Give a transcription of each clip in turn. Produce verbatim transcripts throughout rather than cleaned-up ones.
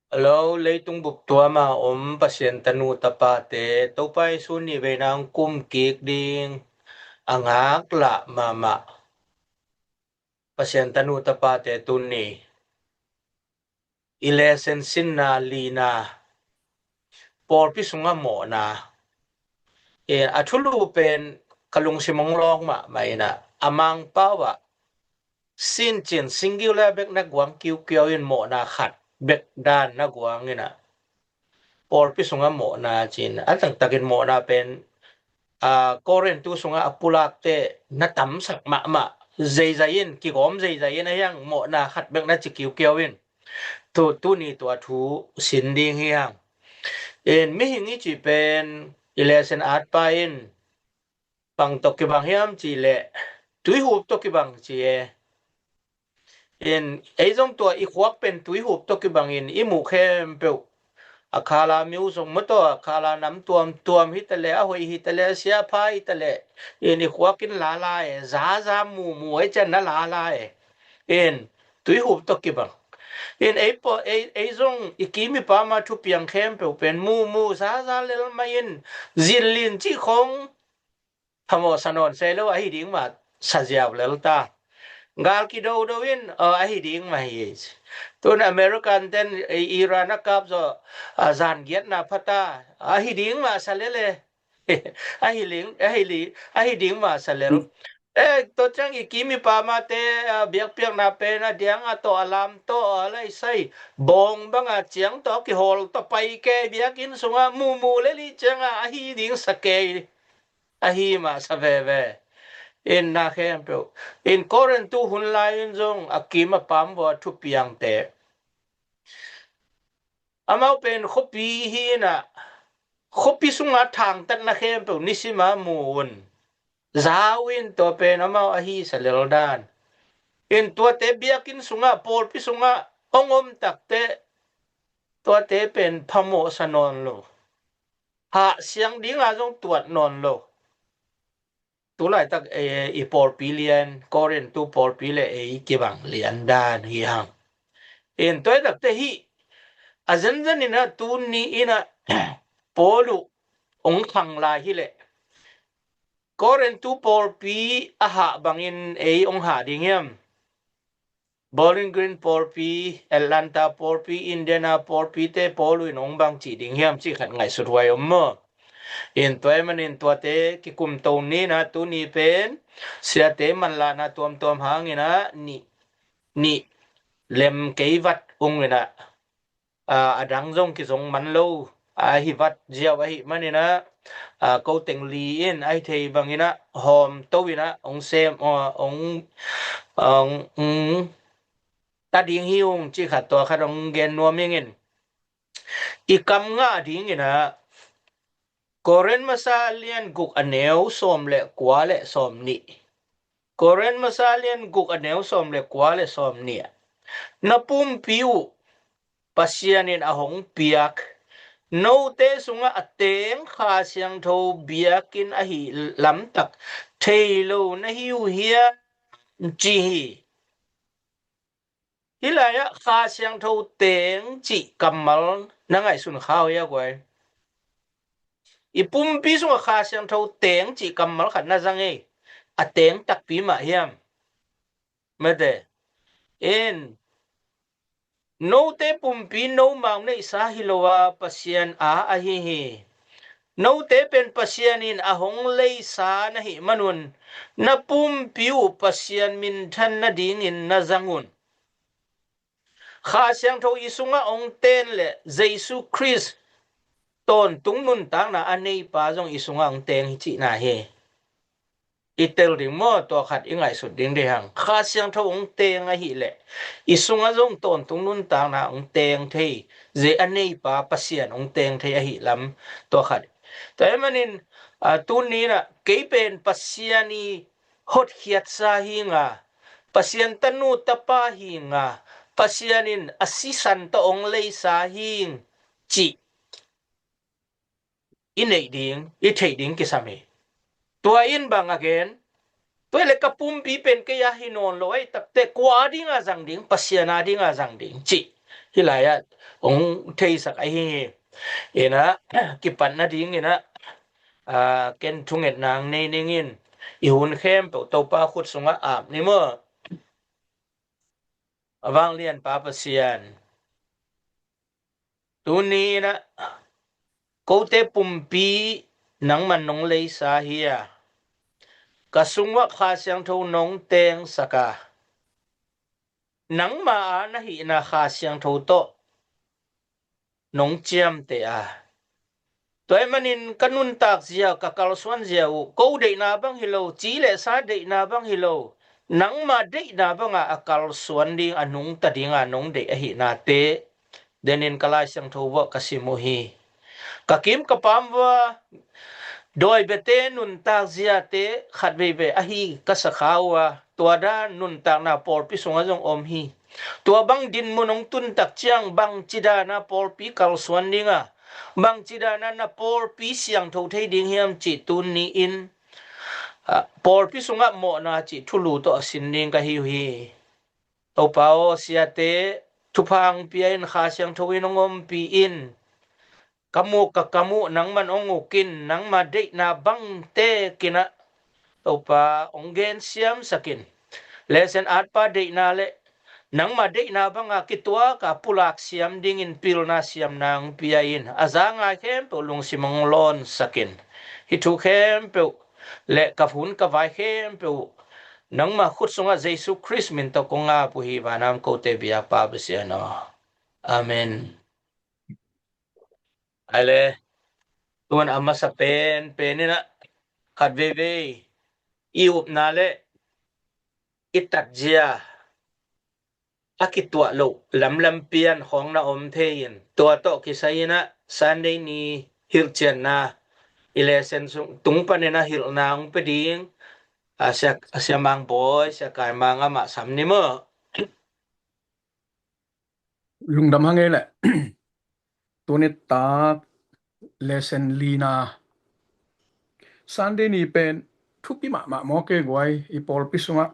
Hello, leitung bup tuama om Pasian tanu tapate, Topa Jesu nih veina hong kum kik ding a ngaklah mahmah Pasian tanu tapate tuni i lesson sinna lina, pawlpi sungah mawhna. E, a thulu pen ka lungsim hong lawng mahmah ina, a Mangpau ah sincin singular bek na guang kiukiau in mawhna khat bek dan na guang ina, pawlpi sungah mawhna cin a taktakin mawhna pen, a, Korintu sungah a pulakte na tamsak mahmah zeizai in, kigawm zeizai in a hiang mawhna khat bek na ci kiukiau in. Tu, tuni tua thu sin ding hi hang. In mihing i cih pen i lesson atpa in bang tawh kibang hiam cih leh tuihup tawh kibang ci e. In ei zong tua i khuak pen tuihup tawh kibang in i muh khempeuh, a khala myo zong maw taw, a khala nam tuamtuam hi ta leh, a hoih hi ta leh, a siapha hi ta leh, in i khuak in lala e, zaza mumu ei cian na lala e. In tuihup tawh kibang. In ei paw, ei, ei zong i kim i pam a thupiang khempeuh pen mumu zaza lel mah in, zinlin cih khong phamawh sa nawn se lo, ahi ding mah sa ziau lel ta. Gal kidodo in, aw, ahi ding mah hi. Tun American ten, eh, Iran a kap zaw, a, zan giatna pha ta, ahi ding mah sa lel e. Ahi ling, ahi li, ahi ding mah sa lel. Eh, tua ciang i kim i pam a te, a, biakpiakna pen a diang a tawh, a lam tawh, a lai sai bawng bang a ciang tawh kihawl tawh pai kei, biakinn sungah mumu lel i ciang a, ahi ding sa kei. Ahi mah sa veve. In na khempeuh, in Korintu hun lai in zong a kim a pam vua thupiangte, amau pen khuapi hi ina, khuapi sunga thangtatna khempeuh nisima mu un. Zau in tua pen amau ahi sa lel dan. In tuate biakinn sungah, pawlpi sungah hong om takte, tuate pen phamawh sa nawn lo. Hah siang dinga zong tuat nawn lo. Tulaitak, eh, i pawlpi lian, Korintu pawlpi le ei kibang lian dan hi hang. In tuaitakte hi, a zenzen ina tuni ina Paul uh hong khang lai hi leh, Korintu pawlpi a hah bangin ei hong hah ding hiam? Bowling Green pawlpi, Atlanta pawlpi, Indiana pawlpi te Paul in hong bang cih ding hiam cih khat ngaihsut huai om maw? In tua ahih manin tuate kikum to ni ina, tuni pen siate manlahna tuamtuam hang ina, nih, nih lem kei vat ung ina, a, a dang zong kizong man lo, a, hi vat ziau ahih man ina, a, ko teng li in a hi thei bang ina hawm to ina hong sem, a, hong, hong, hong ta ding hi ung cih khat, tua khat hong gen nuam ing in. I kam ngah ding ina, Korin masa lian guk a neu sawm le kua le sawm nih. Korin masa lian guk a neu sawm le kua le sawm nih. Na pumpi uh Pasian in a hong piak note sungah a teng Kha Siangtho biakinn ahih lamtak thei lo na hi uh hiam ci hi. Hih lai-ah Kha Siangtho teng cih kammal na ngaihsun kha uh hia guai? I pumpi sungah Kha Siangtho teng cih kammal khat na zang ei. A teng takpi mah hiam? Mate. In, note pumpi nomau neihsa hi lo a, Pasian a ahi hi. Note pen Pasian in a hong leisa na hih manun, na pumpi uh Pasian minthan nadingin na zang un. Kha Siangtho i sungah hong ten le Jesu Khrist tawntung nuntakna a neipa zong i sungah hong teng hi cihna hi. I tel ding maw, tua khat i ngaihsut ding dei hang. Kha Siangtho hong teng ahih leh i sungah zong tawntung nuntakna hong teng thei, zei a neipa Pasian hong teng thei ahih lam, tua khat. Tua ahih manin, a, tuni inah kei pen Pasian i hotkhiatsa hi nga, Pasian tanu tapa hi nga, Pasian in a sisan tawh hong leisa hi ing cih i neih ding, i theih ding kisam hi. Tua in bang a gen, Tua le ka pumpi pen kei a hi nawn lo, ei takte kua dinga zang ding, Pasian a dinga zang ding cih hi lai-ah hong theisak ahi hi. Ina kipatna ding ina, aa, ken thungetna nei ning in, i hun khempeuh Topa khut sungah ap ni maw. A vanglianpa Pasian, tuni ina kote pumpi nangman nong leisa hi a, ka sungah Kha Siangtho nong tengsak a, nangma a na hihna Kha Siangtho tawh nong ciamteh a, tua ahih manin ka nuntak zia, ka kalsuan zia uh ko deihna bang hi lo, ci le sa deihna bang hi lo, nangma deihna banga a kalsuan ding, a nungta dinga nong deih ahihnate denin ka Lai Siangtho vuah ka sim uh hi. Ka kim ka pam vua dawi biate nuntak ziate khat veivei ahi ka sakha uh a, tua dan nuntakna pawlpi sungah zong om hi. Tua bang dinmun hong tuntak ciang bangci dana pawlpi kalsuan dinga, bangci dana na pawlpi siangtho thei ding hiam cih tuni in, ah, pawlpi sungah mawhna cih thulu tawh a sin ding ka hi uh hi. Topa aw, siate thupha hong pia in, Kha Siangtho in hong ompih in, ka muk ka kam uh nangman hong uk in, nangma deihna bangte kinah Topa hong gensiamsak in, lesen atpa deihna le nangma deihna banga kituaka pulak siam dingin pilna siamna hong pia in, a za ngai khempeuh lungsim hong lawnsak in, hih thu khempeuh le ka hun ka vai khempeuh nangma khut sungah Jesu Khrist min tawh kong ap uh hi, vanam kote biakpa Pasian aw. Amen. Ai le, tuan a masa pen pen inah khat veivei i upna le i tatzia a kituah loh lamlam pian khawng na om thei in, tua tawh kisai inah Sunday ni hilhcianna i lesen sung tung panin a hilhna hong pia ding a sia, a sia Mang Bawi, sia Kai Mang amah sam ni maw? Lungdam hang ei leh. Tuni tak lesen lina. Sunday ni pen thupi mahmah maw kei guai, i pawlpi sungah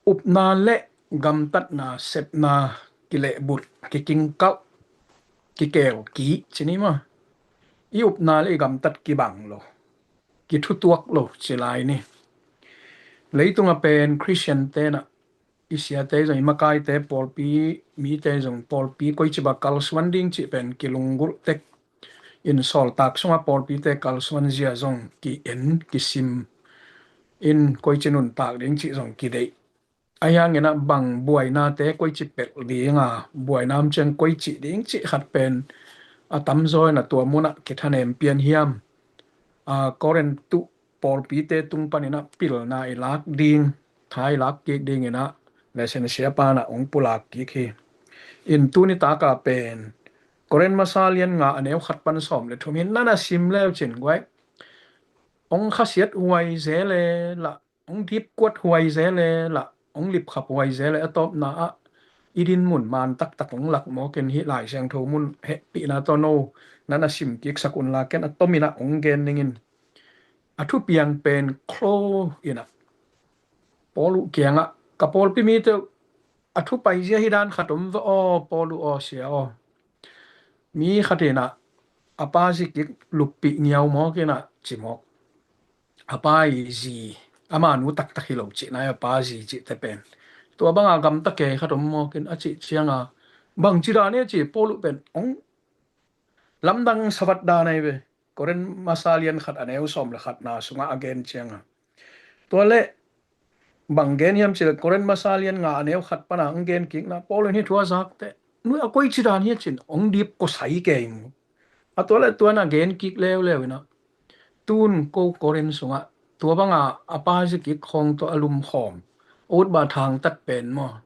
upna le gamtatna sepna kilehbut, kikingkalh, kikel kik ci ni maw? I upna le i gamtat kibang lo, kithutuak lo ci lai ni. Leitungah pen Khristian tenah i siate zong, i makaite, pawlpi mite zong pawlpi koici bang kalsuan ding cih pen kilunggulh tek in, sawltak sungah pawlpite kalsuan zia zong ki-en kisim in, koici nuntak ding cih zong kideih. Ahi hanginah bang buainate koici pelh dinga, buaina om ciang koici ding cih khat pen a tamzaw inah tua munah kithanem pian hiam? A, Korinth pawlpite tung paninah pilna i lak ding, tha i lak kik dinginah lesen siapa inah hong pulak kik hi. In tuni taka pen Korinth masa lian nga a neu khat pan sawm le thum hi, na na sim leu cin guai. Hong khasiat huai ze le lah, hong dipkuat huai ze le lah, hong lipkhap huai ze le, a tawpna ah i dinmun man taktak hong lak mawk in, hih Lai Siangtho mun hehpihna tawh no na na sim kiksak unla, ken a tominah hong gen ningin. A thupiang pen khlaw inah Paul uh kiangah, ka pawlpi mite uh, a thupai zia hi dan khat om ve aw, Paul uh aw, sia aw. Mi khat inah a pa zi kik luppih ngiau mawk inah ci mawk. A pa i zi, ama nu taktak hi lo cihna, a pa zi cihte pen tua banga gamta kei khat om mawk in a cih cianga, bangci dan hi a ci, Paul uh pen hong lamdang savat dan ahi ve. Korinth masa lian khat a neu sawm le khatna sungah a gen cianga. Tua le bang gen hiam cih le, Korinth masa lian nga a neu khat pana hong gen kikna, Paul in hih thu a zakte, nu a koici dan hi a cin, hong dip kosai kei mu. A tua le tuan a gen kik leuleu inah, tun ko Korinth sungah tua banga a pa zi kik khawng tawh a lumkhawm, a ut ba thangtat pen maw,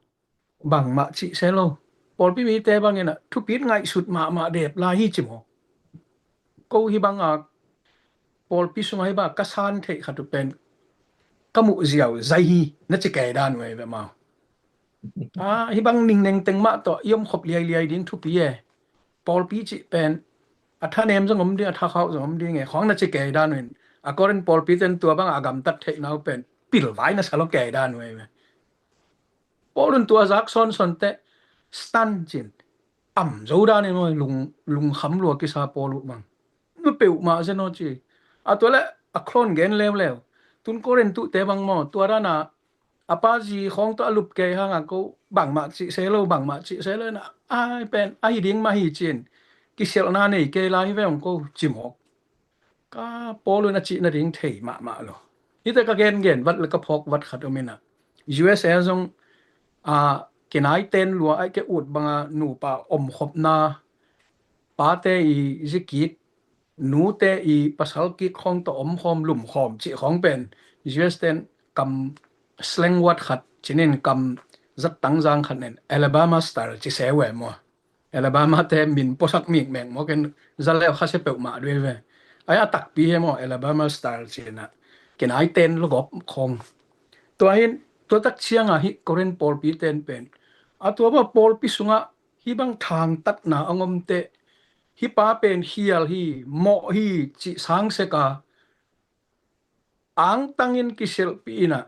bangmah cih se lo. Pawlpi mite bangin ah thupit ngaihsut mahmah dep lai hi ci maw? Ko hih banga pawlpi sungah hih banga ka san theih khat uh pen ka muh ziau zai hi na ci kei dan uh ahi ve maw? A, hih bang ningneng teng mah tawh i om khop liailiai ding thupi e. Pawlpi cih pen a thanem zong om ding, a thakhauh zong om ding e, khuang na ci kei dan uh in, a Korinth pawlpi ten tua banga a gamtat theihna uh pen pilvai na sa lo kei dan uh ei ve. Paul un tua zak sawnsawn teh stun cin, am zo dan in maw, lung, lungkham lua kisa Paul uh bang. Nu peuhmah zen aw ci. A tua le a khlawn gen leuleu. Tun Korinth te bang maw, tua dana a pa zi khawng tawh a lup kei hanga ko bangmah cih se lo, bangmah cih se lo na, ai pen ahi ding mah hi cin, kisialhna nei kei lai hi ve ong ko ci mawk. Ka Paul un a cih nading thei mahmah lo. Hite ka gengen vat le ka phawk vat khat om ina, U S A zong a kinaiten lua ai ke ut banga nupa omkhopna, pate i zikik, nute i pasal kik khawng tawh omkhawm lumkhawm cih khawng pen U S ten kam slang word khat cinin, kam zattang zang khat nen Alabama style ci se uh e maw. Alabama te min puasak mikmek maw, ken zaleu kha se peuhmah duai ve. Ai a takpi he maw, Alabama style cina kinaiten lugawp khawng. Tua hin tua tak cianga hih Korinth pawlpi ten pen a tua maw pawlpi sungah hih bang thangtatna a ngomte, hih pa pen khial hi, mawh hi cih sang seka angtangin kisialhpih ina,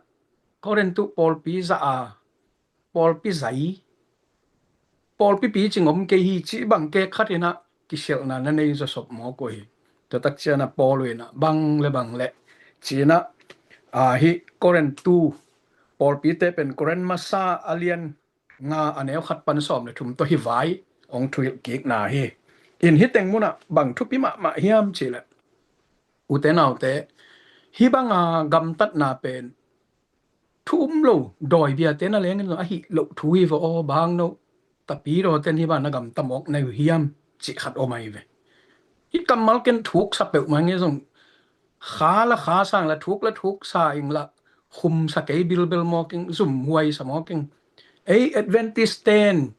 Korinth pawlpi za a, pawlpi zai, pawlpi picing om kei hi cih bang kek khat ina kisialhna na nei zawsop mawk uh hi. Tua tak ciana Paul ina bang le bang le cina, a, hih Korinth pawlpite pen Korinth masa a lian nga a neu khat pan sawm le thum tawh hi vai ong thuhilh kikna hi. In hih teng munah bang thupi mahmah hiam cihleh, ute naute, hih banga gamtatna pen thu um lo, dawi biate na lengin zong ahi loh thu hi va aw, bang no tapidaw ten hih bang na gamta mawk na uh hiam cih khat om ahi ve. Hih kammal ken thuksa peuhmah nge zong kha la kha sang la thuk la thuksa ing la khumsa kei bilbel mawk ing, zumhuaisa mawk ing. Ei Adventist ten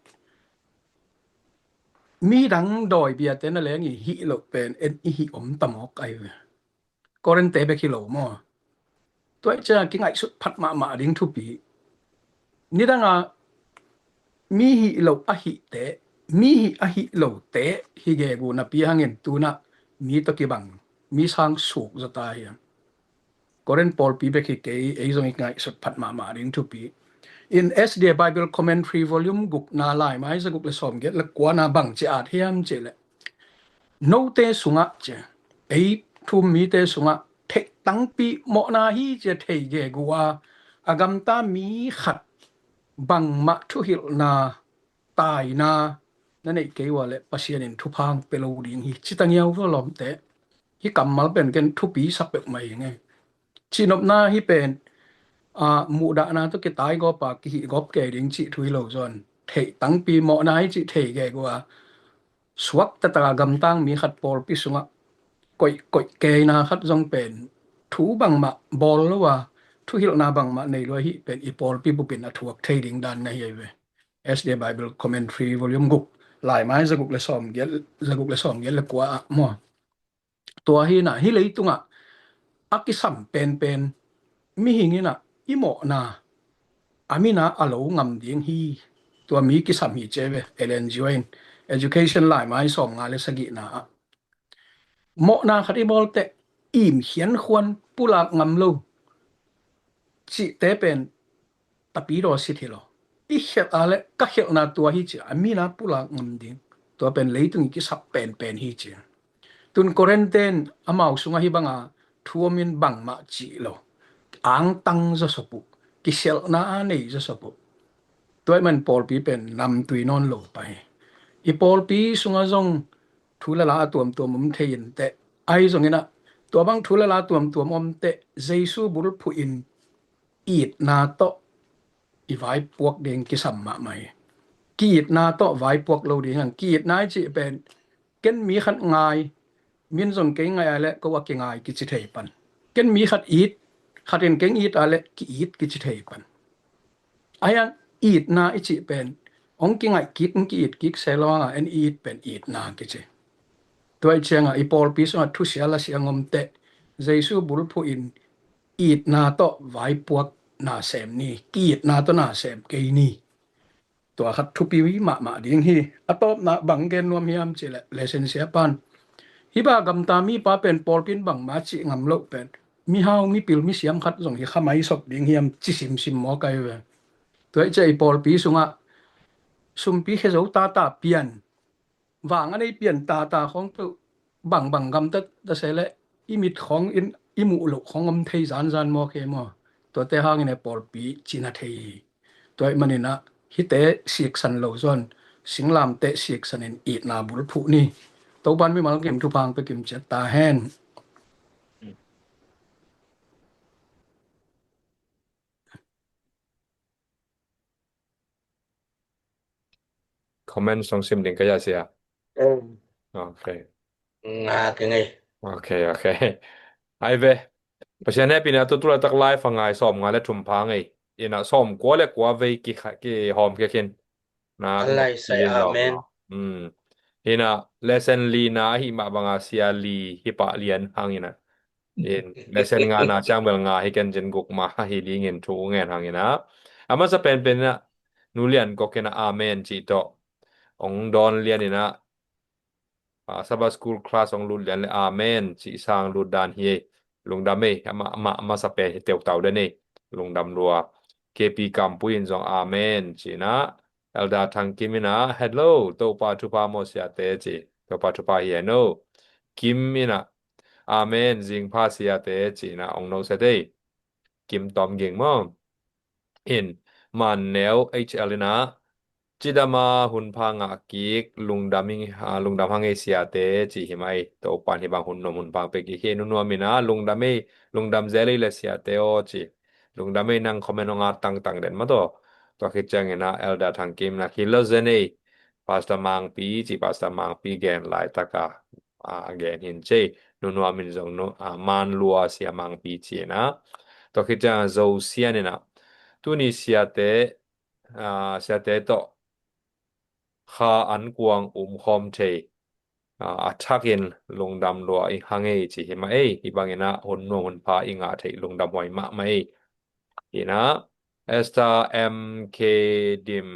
midang dawi biate na leng i hih loh pen en i hih om ta mawk ahi ve. Korinth te bek hi lo maw. Tua i cia kingaihsut phat mahmah ding thupi. Nidanga mi hih loh ahihte, mi hih ahih lote hi gegu napi hangin tunah mi tawh kibang, mi sang suk zata hiam. Korinth pawlpi bek hi kei, ei zong i ngaihsut phat mahmah ding thupi. In S D A Bible Commentary volume gukna laimai zaguk le sawmgiat le kuana bang ci at hiam cihleh, note sungah cia, ei thu um mite sungah theih tangpi mawhna hi cia thei gegu a, a gamta mi khat bangmah thuhilhna, taina na neih kei ua le Pasian in thupha pia lo ding hi ci ta ngiau vua lawmte. Hih kammal pen ken thupi sa peuhmah hi nge. Cihnopna hih pen, a, muhdahna tawh kitaigawp a kihihgawp kei ding cih thu hi lo zaw in, theih tangpi mawhna hi cih thei gegu a, suak taktak a gamtang mi khat pawlpi sungah koih, koih keina khat zong pen thu bangmah bawl lo a, thuhilhna bangmah nei lo ahih pen i pawlpi bupin a thuak thei ding dan na hi ahi ve. S D A Bible Commentary volume guk, laimai zaguk le sawmgiat, zaguk le sawmgiat le kua ah maw. Tua hi inah hih leitungah a kisam penpen mihing inah i mawhna a mina a lo ngam ding hi. Tua mi kisam hi ci ve, Ellen G. White in Education laimai sawmnga le sagihna ah. Mawhna khat i bawl teh im khiankhuan pulak ngam lo cihte pen tapidaw sit hi lo. I khelh a le ka khelhna tua hi ci a mina pulak ngam ding. Tua pen leitung i kisap penpen hi ci. Tun Korinth ten amau sungah hih banga thu omin bangmah cih lo, angtang zawsop uh, kisialhna a nei zawsop uh. Tua ahih man pawlpi pen namtui nawn lo pah hi. I pawlpi sungah zong thu le la a tuamtuam om thei in teh, ahi zong inah tua bang thu le la tuamtuam om teh Jesu bulphuh in itna tawh i vaipuak ding kisam mahmah hi. Ki-itna tawh vaipuak lo ding hang. Ki-itna i cih pen ken mi khat ngai, min zong kei ngaih a le ko a kingai kici thei pan. Ken mi khat it, khat in keng it a le ki-it kici thei pan. Ahi hang itna i cih pen hong kingaih kik, hong ki-it kik se lo hanga en it pen itna kici. Tua i cianga i pawlpi sungah thusia lasia ngom teh Jesu bulphuh in itna tawh vaipuak nasem ni, ki-itna tawh nasem kei ni. Tua khat thupi mahmah ding hi. A tawpna bang gen nuam hiam cih leh, lesson sia pan, hih bang gamta mipa pen pawlpi in bangmah cih ngam loh pen mihau, mipil, misiam khat zong hi kha mai sop ding hiam ci simsim maw kai ve. Tua i cia i pawlpi sungah sumpi khe zo tata pian, vang a nei pian tata khawng peuh bangbang gamtat ta se leh i mit khawng in i muh loh khawng om thei zanzan maw khe maw. Tuate hangin e pawlpi cina thei hi. Tua ih maninah hihte siksan lo zawn singlamteh siksanin itna bulphuh ni. Topan mimal kim thupha hong pia kim ciat ta hen. Comment song sim ding ka ya sia. Ok. Nga ke ngei. Ok, ok. Ai ve. Pasian hehpihna tu tulatak live a ngai sawm nga le thum pha ngei. Ina sawm kua le kua vei ki hawm kia khin. Na lai sai amen. Ina lesson li na ahi mah banga sia li hi pah lian hangina. In lesson nga na ciang bel nga hi ken cin guk ma hi dingin thu ngen hangina. A masa penpen ina nu lian kok ina amen ci tawh ong dawn lian ina Sabbath school class ong lut lian le amen ci sang lut dan hi ei. Lungdam ei, ama masa pen hi teutau den ei. Lungdam lua. K P Kampui in zong amen ci na. Elder Thang Kim ina hello, Topa thupha maw siate ci. Topa thupha hi heno. Kim ina amen, zingpha siate ci na ong no se dei. Kim Tom Ging maw. In man neu H L ina cidama hun pha ngah kik lungdam hang ei siate ci hi mai. Topan hi bang hun nuam hun pha pek kik hi nunuam ina lungdam ei, lungdam zel ei le siate aw ci. Lungdam ei nang comment ong at tangtang den maw taw. Tua khit ciang ina Elder Thang Kim na khi lo zen ei. Pastor Mangpi ci, Pastor Mangpi gen laitaka a gen hin cei nunuam in zong nu a man lua sia Mangpi ci ina. Tua khit ciang Zo Sian ina tuni siate siate tawh kha an kuang um khawm thei a thakin lungdam lua i hang ei ci hi mah ei. Hi bangina hun nuam hun pha i ngah thei lungdam huai mahmah ei. Ina Esther M K Dim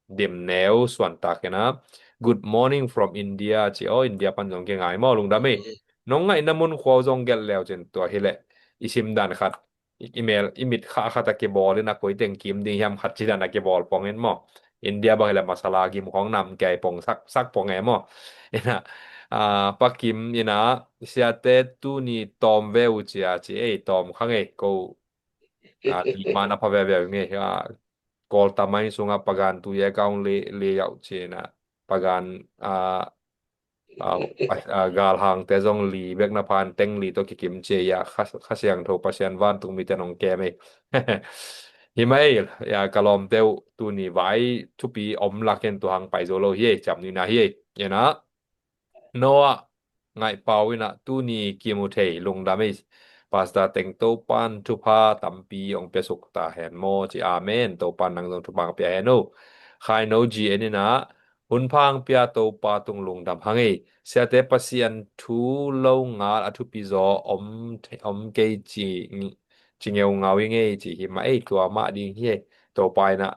Dim Neu suantak ina good morning from India ci aw. India pan zong kingai maw lungdam ei. Nong ngaihna mun khua uh zong gelh leu cin tua hileh i sim dan khat i mel i mit kha khat a kibawl in a koi teng kim ding hiam khat ci dan a kibawl pong in maw. India bang hileh masala gim khawng nam kei pong sak sak pong e maw. Ina pa Kim ina siate tuni tawm ve uh cia ci ei. Tawm khang ei ko. Ti man a pha veve ngei. Kawl tamai sungah pagan tu ye kaung le le yauh ci ina pagan galhangte zong li bek na phan teng li tawh kikim cia ia Kha Siangtho Pasian vantung mite nong kem ei. Hi mai ia ka lawmte uh tuni vai thupi om lakin tu hang pai zo lo hi ei. Ciam nina hi ei. Ina Noah Ngaih Pau ina tuni kimu thei lungdam ei. Pastor teng Topan thupha tampi ong pia suk ta hen maw ci. Amen. Topan nang zong thupha ong pia hen uh. Khai No G N ina hun pha ong pia Topa tung lungdam hang ei. Siate Pasian thu lo ngal a thupi zaw om om kei ci ci ngeu ngau i ngei ci hi mah ei. Tua mah ding hi ei. Topa ina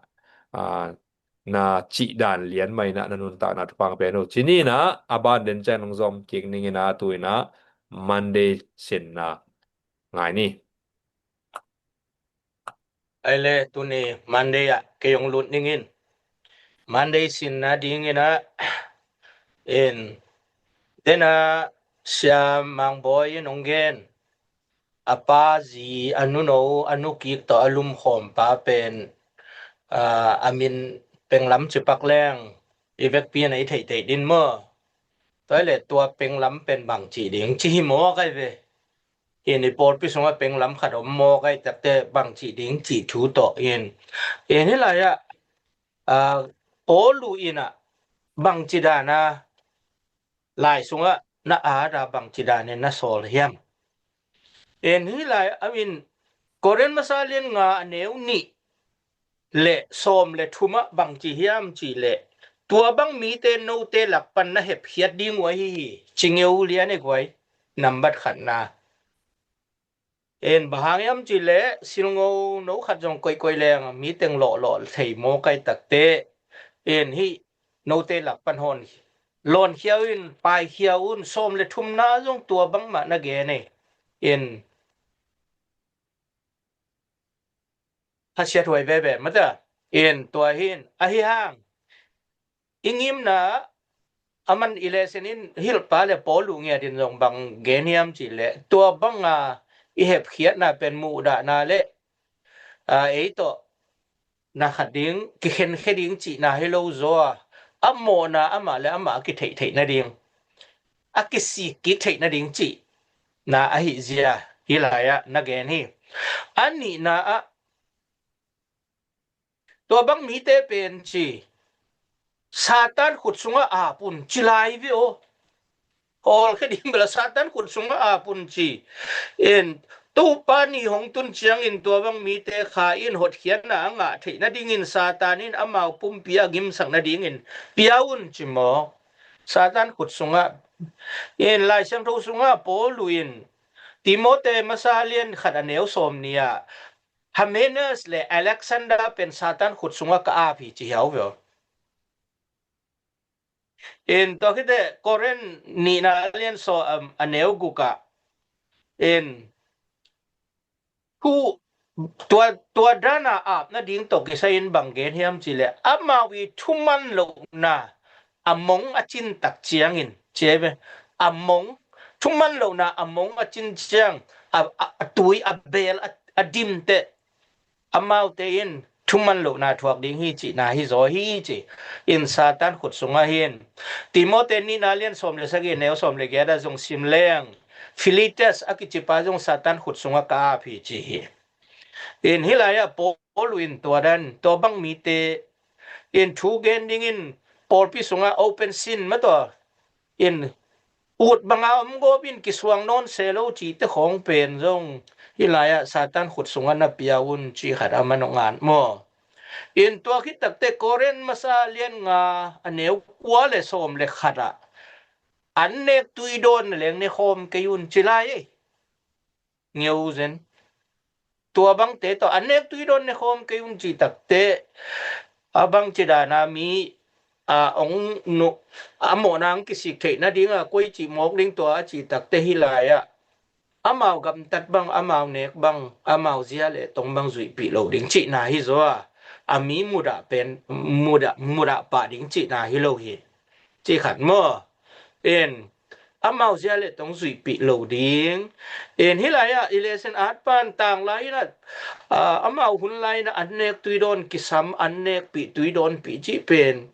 na cih dan lian mah ina na nuntakna thupha ong pia hen uh. Ci ni ina a ban den ciang nong zom kik ning ina tu ina Monday sinna ngai ni. Ai le tuni Monday ah kei ong lut ning in Monday sinna ding ina in tena Sia Mangbawi in ong gen a pa zi a nuno a nukik tawh a lumkhawm pa pen a min penglam cipak leng i vekpi a nei theihtheih din maw? Tua le tua penglam pen bang cih ding ci hi maw kai ve. In i pawlpi sungah penglam khat om maw kai takte bang cih ding cih thu tawh in in hi lai ah Paul uh in ah bang ci dan a lai sungah na at a bang ci dan in na sawl hiam? En hi lai a in Korin masa lian nga a neu nih le sawm le thum ah bang ci hiam cih leh tua bang mite note lak pan na hepkhiat ding uh ahi hi. Ci ngeu lian e guai nambat khatna. En bang hang hiam cih leh silngo no khat zong koikoi leng mi teng lawhlawh thei maw kai takte en hih note lak pan hawn lawnkhia un paikhia un sawm le thumna zong tua bangmah na gen e. En khasiat huai veve mata. In tua hin ahi hang i ngimna a man i lesen in hilhpa le Paul uh ngiat in zong bang gen hiam cih leh tua banga i hepkhiatna pen muhdahna le ei tawh na khat ding kikhenkhia ding cihna hi lo zaw a, a mawhna amah le amah a kitheih theih nading, a kisik kik theih nading cihna ahi zia hi lai-ah na gen hi. A nihna ah tua bang mite pen ci Satan khut sungah ap un ci lai ve aw. Hawlkhia ding bela Satan khut sungah ap un ci. In Topa ni hong tun ciangin tua bang mite kha in hotkhiatna a ngah theih nadingin Satan in amau pumpi a gimsak nadingin pia un ci maw? Satan khut sungah. In Lai Siangtho sungah Paul uh in Timote masa lian khat a neu sawm nih ah Hymenaeus le Alexander pen Satan khut sungah ka ap hi ci hiau ve aw. In tua khite Korin nihna lian sawm a neu guk ah in thu tua, tua dana ap nading tawh kisai in bang gen hiam cih leh amau i thuman lohna a mong a cin tak ciangin ci ei ve. A mong, thuman lohna a mong a cin ciang a, a, a tui a beel a, a dim teh amaute in thuman lohna thuak ding hi cihna hi zaw hi ci. In Satan khut sungah hin Timote nihna lian sawm le sagih neu sawm le giat ah zong sim leng Philetus a kicipa zong Satan khut sungah ka ap hi ci hi. In hih lai-ah Paul uh in tua dan tua bang mite in thu gen dingin pawlpi sungah open sin mataw in ut banga om gawp in kisuang nawn se lo cihte khawng pen zong hih lai-ah Satan khut sungah na pia un ci khat a man ong at maw? In tua khit takte Korin masa lian nga a neu kua le sawm le khat ah an nek tui dawn na leng ne khawm kei un ci lai ei. Ngeu zen. Tua bangte tawh an nek tui dawn ne khawm kei un ci takte a bang ci dana mi a ong nu a mawhna ang kisik theih nadinga koi cih mawk ding tua a ci takte hih lai-ah amau gamtat bang, amau nek bang, amau zia le tong bang zuihpih lo ding cihna hi zaw a, a mi mudah pen mudah, mudah pah ding cihna hi lo hi. Ci khat maw? In amau zia le tong zuihpih lo ding. In hih lai-ah i lesen at pan tang lai-in ah amau hun lai-in ah an nek tui dawn kisam, an nekpih tui dawnpih cih pen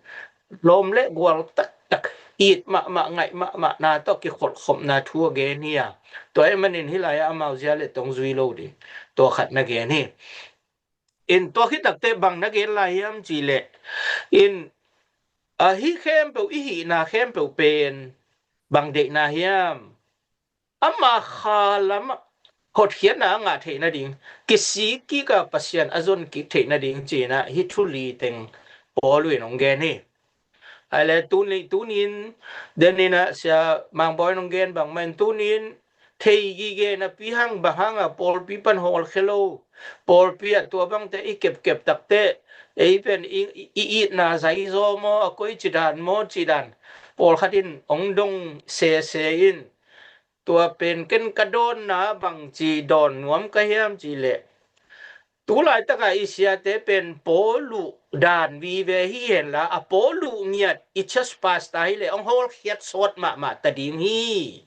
lawm le gual taktak it mahmah ngaih mahmahna tawh kikholhkhopna thu a gen hi a. Tua ahih manin hih lai-ah amau zia le tong zui lo ding tua khat na gen hi. In tua khit takte bang na gen lai hiam cih leh in ahi khempeuh i hihna khempeuh pen bang deihna hiam? Ama kha lamah hotkhiatna a ngah theih nading, kisik kik a Pasian a zon kik theih nading ci-in ah hih thu li teng Paul in hong gen hi. Ahi le tuni, tunin denin ah Sia Mang Bawi in hong gen bangmah in tunin thei gige napi hang bang hang a pawlpi pan hawlkhia lo, pawlpi ah tua bangte i kepkep takte ei pen i, i, i itna zai zaw maw, a koi ci dan maw ci dan pawlkhat in hong dong sese in tua pen ken ka dawnna bangci dawn nuam ka hiam cih leh tu laitaka i siate pen Paul uh dan vive hi henla a Paul uh ngiat i church pastor hi leh hong hawlkhiat sawt mahmah ta ding hi.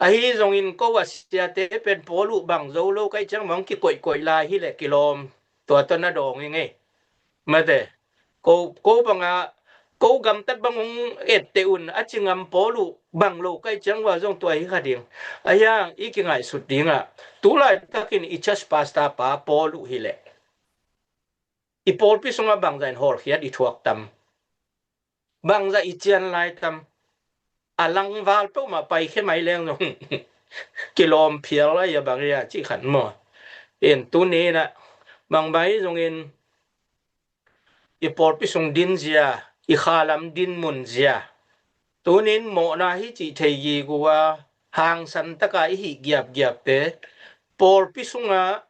Ahi zongin ko a siate pen Paul uh bang zo lo ka hih ciang bang kikoihkoih lai hi leh kilawm tua tawh na dawng i ngei. Mate, ko, ko banga ko gamtat bang hong etteh un a ci ngam Paul uh bang lo ka hih ciang ua zong tua hi kha ding. Ahi hang i kingaihsut dingah tu laitakin i church pastor pa Paul uh hi leh i pawlpi sungah bangzah in hawlkhiat i thuak tam? Bangzah i cian lai tam? A langval peuhmah paikhia mai leng zong kilawm phial lai a bang ia cih khat maw? In tuni in ah bangmah hi zongin i pawlpi sung din zia, i khalam din mun zia tunin mawhna hi cih thei gige uh a hangsan taka i hih giapgiapte pawlpi sungah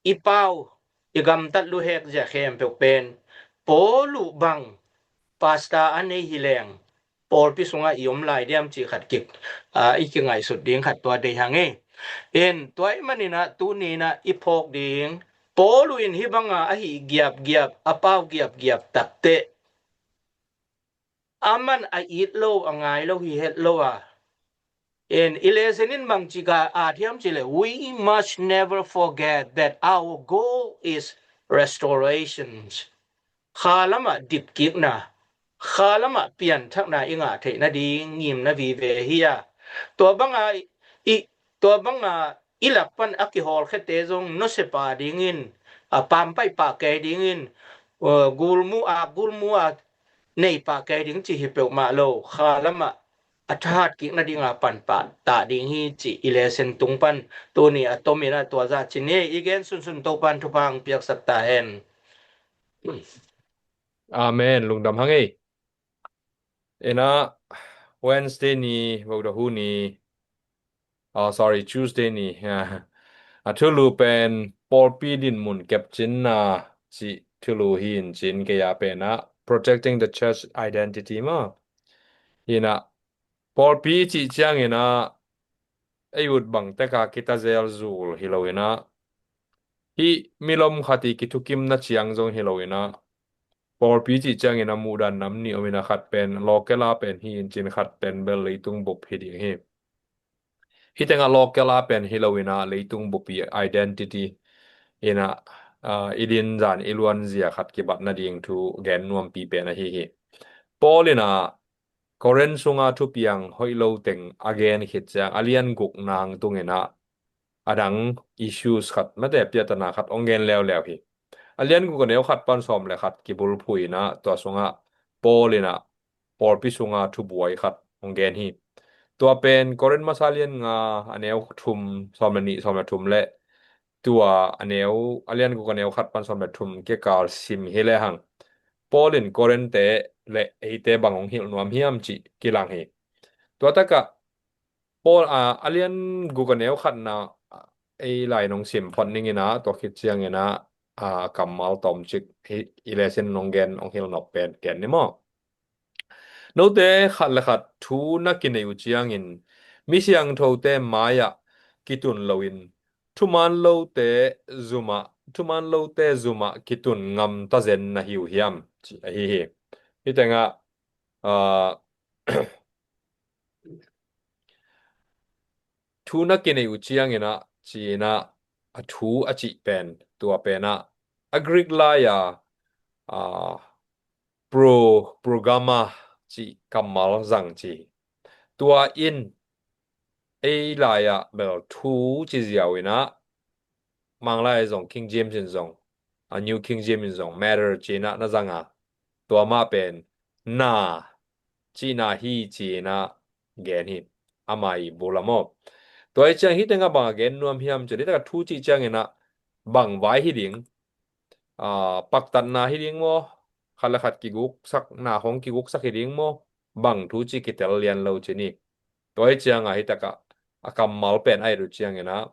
i pau i gamtat luhek zia khempeuh pen Paul uh bang pastor a nei hi leng pawlpi sungah i om lai diam cih khat kik i kingaihsut ding khat tua dei hang ei. In tua ahih manin ah tuni in ah i phawk ding, Paul in hih banga a hih giapgiap, a pau giapgiap takteh aman a it lo, a ngai lo hi het lo a. In i lesson in bangci ka at hiam cih leh, we must never forget that our goal is restorations. Kha lamah dipkikna, kha lamah pianthakna i ngah theih nading ngimna vive hi a. Tua banga i, tua banga i lak pan a kihawlkhiate zong nusia pah dingin, a pampaih pah kei dingin, uh, gulmu a, gulmu a nei pah kei ding cih hi peuhmah lo, kha lamah a thahat kik nadinga pan pah ta ding hi cih i lesson tung pan tuni a tomin ah tua zah ci ni. I gen sunsun Topan thupha hong piaksak ta hen. Amen. Lungdam hang ei. Ina Wednesday ni, Vodahu ni, ah, sorry, Tuesday ni. A thulu pen pawlpi dinmun kepcinna cih thulu hi in cin kei a pen ah protecting the church identity maw. Ina pawlpi cih ciangin ah ei ut bang teka kita zel zul hi lo ina, hih milom khat i kithukimna ciang zong hi lo ina, pawlpi cih ciangin a muhdan nam nih om ina, khat pen local a pen hi in cin, khat pen bel leitung bup hi ding hi. Hih tengah local a pen hi lo ina, leitung bup i identity ina, ah, i din zan i luan zia khat kibat nading thu gen nuampi pen ahi hi. Paul ina Korin sunga thupiang hoih lo teng a gen khit ciang a lian guk nang tung ina a dang issues khat, mate piatana khat hong gen leuleu hi. A lian guk a neu khat pan sawm le khat kibulphuh ina tua sungah Paul ina pawlpi sunga thubuai khat hong gen hi. Tua pen Korin masa lian nga a neu thum, sawm le nih, sawm le thum le tua a neu, a lian guk a neu khat pan sawm le thum kikal sim hi lehang, Paul in Korin te le eite bang hong hilh nuam hiam cih kilang hi. Tua takah Paul, a, a lian guk a neu khatna ei lai nong sim phot ning ina, tua khit ciang ina, a, kammal tawmcik hi, i lesson nong gen, hong hilh nop pen ken ni maw. Note khat le khat thu na kinei uh ciangin mi siangthote mai-ah kitun loin thuman lote zumah, thuman lote zumah kitun ngam tazen na hi uh hiam cih ahi hi. Hih tengah, ah, thu na kinei uh ciang ina, ci ina, a thu a cih pen, tua pen ah a Greek lai-a, ah, pro, progamma cih kammal zang ci. Tua in ei lai-ah bel thu ci ziau ina, Manglai zong, King James in zong, a New King James in zong matter ci ina na zang a, tua mah pen na cihna hi ci ina gen hi, ama i bul a maw. Tua i ciang hih tengah bang a gen nuam hiam cih leh, hih takah thu cih ciang ina bang vai hi ding, ah, paktatna hi ding maw, khat le khat kiguksakna khong kiguksak hi ding maw, bang thu cih kitel lian lo ci ni. Tua i ciang a hih takah a kammal pen a et uh ciang ina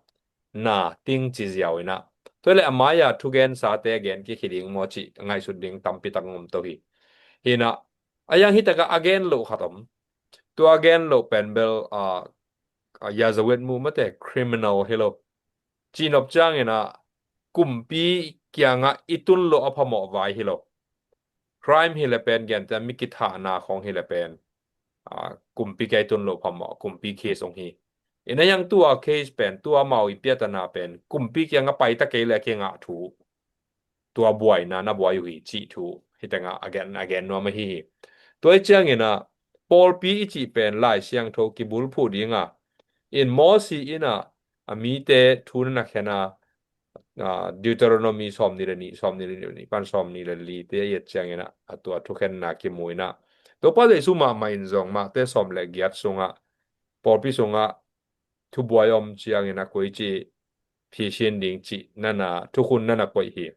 na ting ci ziau ina, tua le a mai-a thugensate a gen kik hi ding maw cih ngaihsut ding tampi tak ngom to hi. Hi ina, a yang hih takah a gen loh khat om. Tua a gen loh pen bel, ah, ah, yazawet mu mate, criminal hi lo. Cihnop ciang ina kumpi kiangah i tun loh a phamawh vai hi lo. Crime hi le pen, gentehna mi kithahna khong hi le pen, ah, kumpi kia i tun loh phamawh, kumpi case hong hi. Ina yang tua case pen, tua amau i piatana pen kumpi kiangah paita kei le kingah thu, tua buaina na buai uh hi cih thu hih tengah a gen, a gen nuam ahi hi. Tua i ciang ina pawlpi i cih pen Lai Siangtho kibulphuh dinga, in Mosi ina a mite thu na na khen a, ah, Deuteronomy sawm nih le nih, sawm nih le nih pan sawm nih le li te i et ciang ina, a tua thukhenna kimu ina, Topa Jesu mahmah in zong Mate sawm le giat sungah pawlpi sungah thubuai om ciang ina koici phisin ding cih na na, thukhun na na koih hi.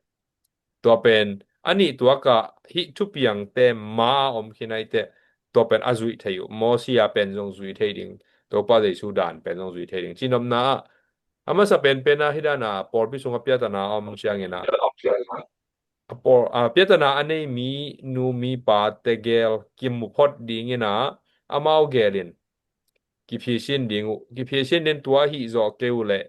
Tua pen a nih tuakah hih thupiangte ma a om khin a i teh, tua pen a zuih thei uh. Mosi a pen zong zuih thei ding, Topa Jesu dan pen zong zuih thei ding. Cihnopna ah a masa penpen ah hih dan a pawlpi sungah piatana a om ciang ina, a pawl, a piatana a nei mi nu mi pa tegel kimu phot ding ina, amau gel in kiphiasin ding uh, kiphiasin din tua hih zawh kei uh leh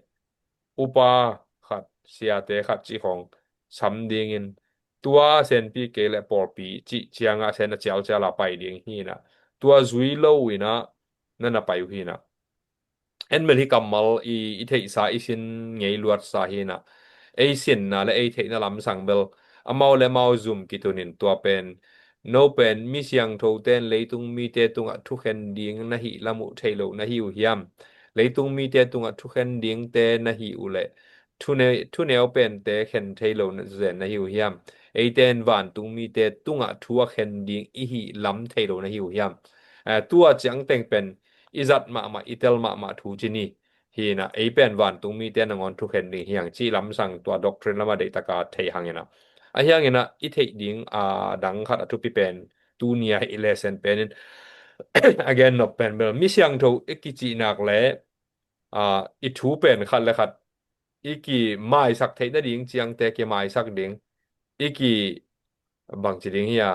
upa khat, siate khat cih khawng sam dingin, tua senpi kei leh pawlpi cih ciangah sen a cialcial a pai ding hi inah, tua zui lo inah na na pai uh hi inah. En bel hi kammal i, i theihsa, i sin ngei luatsa hi inah, ei sinna le ei theihna lamsang bel amau le amau zum kitunin tua pen, no pen mi siangthote in leitung mite tungah thukhen ding na hih lam uh thei lo na hi uh hiam? Leitung mite tungah thukhen dingte na hi uh leh thune-, thuneu pente khen thei lo na, zen na hi uh hiam? Eite in vantung mite tungah thu a khen ding i hih lam thei lo na hi uh hiam? Eh, tua ciangteng pen i zat mahmah, i tel mahmah thu ci ni. Hi inah, ei pen vantung mite nangawn thukhen ding hi hang cih lamsang tua doctrine lamah deihtaka thei hang inah. Ahi hang inah i theih ding a dang khat a thupi pen, tuni a i lesson pen in a gen nop pen bel mi siangtho i kicih nak le, a, i thu pen khat le khat i kimaisak theih nading ciangte kimaisak ding, i ki bangci ding hi a,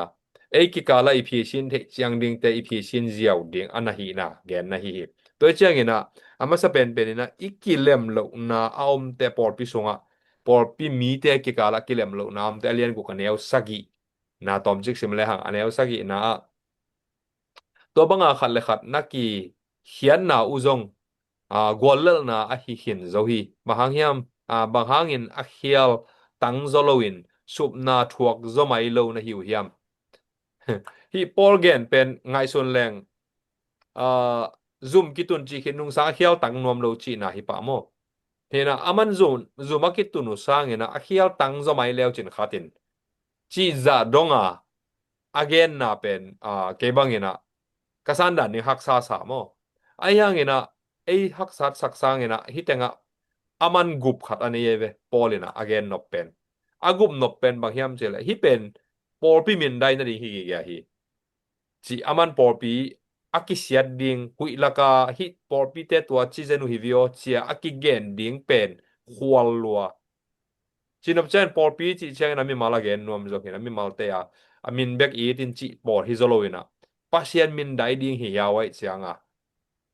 ei kikala i phisin theih ciang dingte i phisin ziau ding a na hihna genna hi hi. Tua ciang inah, a masa penpen inah i kilem lohna a omte pawlpi sungah, pawlpi mite kikala kilem lohna a omte a lian guk a neu sagihna tawmcik sim le hang, a neu sagihna ah, tua banga khat le khat na kikhiatna uh zong, a, guallelhna ahi khin zo hi. Bang hang hiam? A, bang hangin a khial tang zaw loin supna thuak zaw mai lo na hi uh hiam? Hih Paul gen pen ngaihsun leng, a, zum kitun cih khit nungsang a khial tang nuam lo cihna hi pah maw? Hi inah, aman zum, zum a kitun uh sang inah a khial tang zaw mai leu cin khat in cih zah donga a genna pen, a, kei bang inah ka sandan ding haksa sa maw? Ahi hang inah ei haksat sak sang inah hih tengah aman gup khat a nei ei ve, Paul inah a gen nop pen. A gup nop pen bang hiam cih leh, hih pen pawlpi mindai nading hi gige hi. Cih aman pawlpi a kisiat ding, huih laka hih pawlpite tua ci zen uh hi viaw cia a kigen ding pen khual lua. Cinop ciangin pawlpi cih ciangin a mimal a gen nuam zong hi inah, mimalte a, a min bek it in cih pawl hi zaw lo inah, Pasian mindai ding hi hiau aih cianga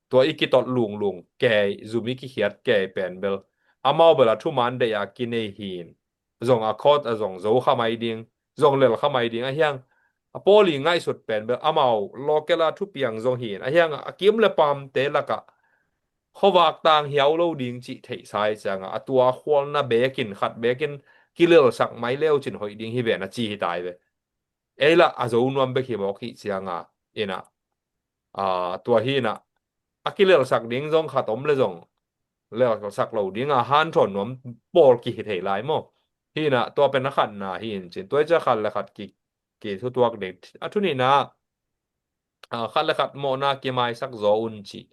tua i kitot lunglung kei, zum i kikhiat kei pen bel amau bel a thuman deih a kinei hi in, zong a khawt a zong zo kha mai ding, zong lel kha mai ding ahi hang, a Paul i ngaihsut pen bel amau local a thupiang zong hi in, ahi hang a kim le pamte lakah khuavak tang hiau lo ding cih theihsa i cianga a tua khualna bekin, khat bekin kilelsak mai leu cin hoih ding hi ve na ci hi tai ve. Ei lah a zo nuam bek hi mawk hi cianga inah, a, tua hi inah a kilelsak ding zong khat om le zong lelsak lo dinga hanthawn nuam pawl kihi thei lai maw? Hi inah, tua pen a khatna hi in cin, tua i cia khat le khat ki, kithutuak ding. A thunihna, a, khat le khat mawhna kimaisak zaw un cih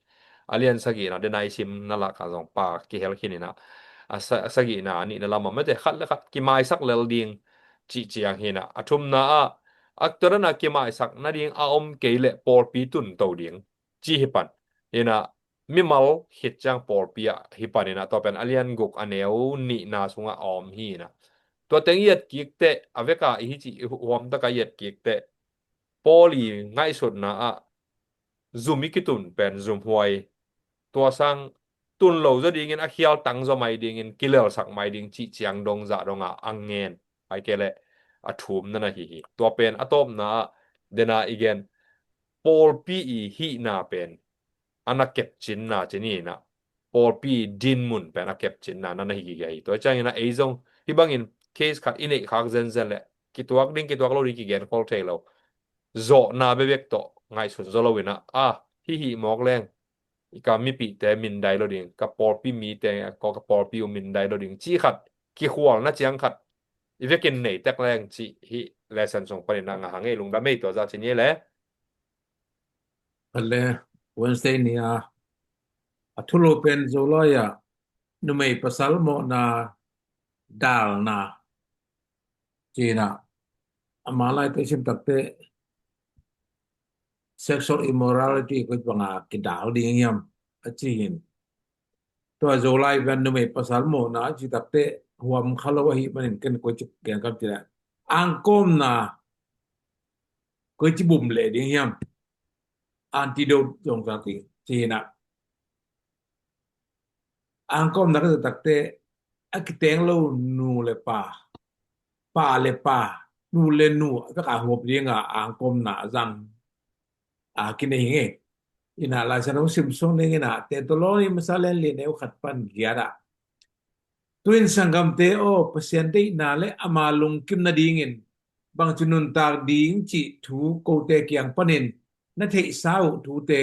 a lian sagihna dena i simna lakah zong pha kihel khin inah, a sa-, sagihna a nihna lamah mete khat le khat kimaisak lel ding cih ciang hi inah, a thumna ah a tua dana kimaisak nading a om kei leh pawlpi tunto ding cih hi pan. Hi inah, mimal khit ciang pawlpi ah hi pan inah, tua pen a lian guk a neu nihna sungah a om hi inah, tua teng i etkik teh, a veka i hi cih i huamtaka i etkik teh, Paul i ngaihsutna ah zum i kitun pen zumhuai, tua sang tun lo zaw dingin a khial tang zaw mai dingin kilelsak mai ding cih ciang dong zah donga a ngen, ai kei leh a thumna na hi hi. Tua pen a tawpna ah dena i gen pawlpi i hihna pen a na kepcinna ci ni inah, pawlpi dinmun pen a kepcinna na na hi gige hi. Tua ciang inah ei zong hih bangin case khat i neih khak zenzen leh kituak ding kituak lo ding kigen khol thei lo, zawhna bebek tawh ngaihsun zaw lo inah, a, hih hih mawk leng i ka mipihte mindai lo ding, ka pawlpi mite, ka pawlpi uh mindai lo ding cih khat, kikhualna ciang khat i vekin nei tek leng cih hih lesson sung panin a ngah hang ei. Lungdam ei, tua zah ci ni le. Pale, Wednesday ni a, a thulu pen Zolai ah numei pasal mawhna dalna ci inah, a malai teh sim tak teh sexual immorality koi banga kidal ding hiam a ci hi in. Tua Zolai pen numei pasal mawhna a ci tak teh huam kha lo ahih manin ken koi ci gen kam ci leh, angkawmna koi ci bum leh ding hiam? Antidote zong sa ki ci inah, Angkawmna ka zat takte a kiteng lo nu le pa, pa le pa, nu le nu a pek a huap dinga angkawmna a zang a kinei hi ngei. Ina Lai Siangtho sim sung ning ina Thesalonika masa lian li neu khat pan giat ah, tu-in sanggamte aw, Pasian deihna le ama lungkim nadingin bangci nuntak ding cih thu kote kiang panin na theihsa uh thute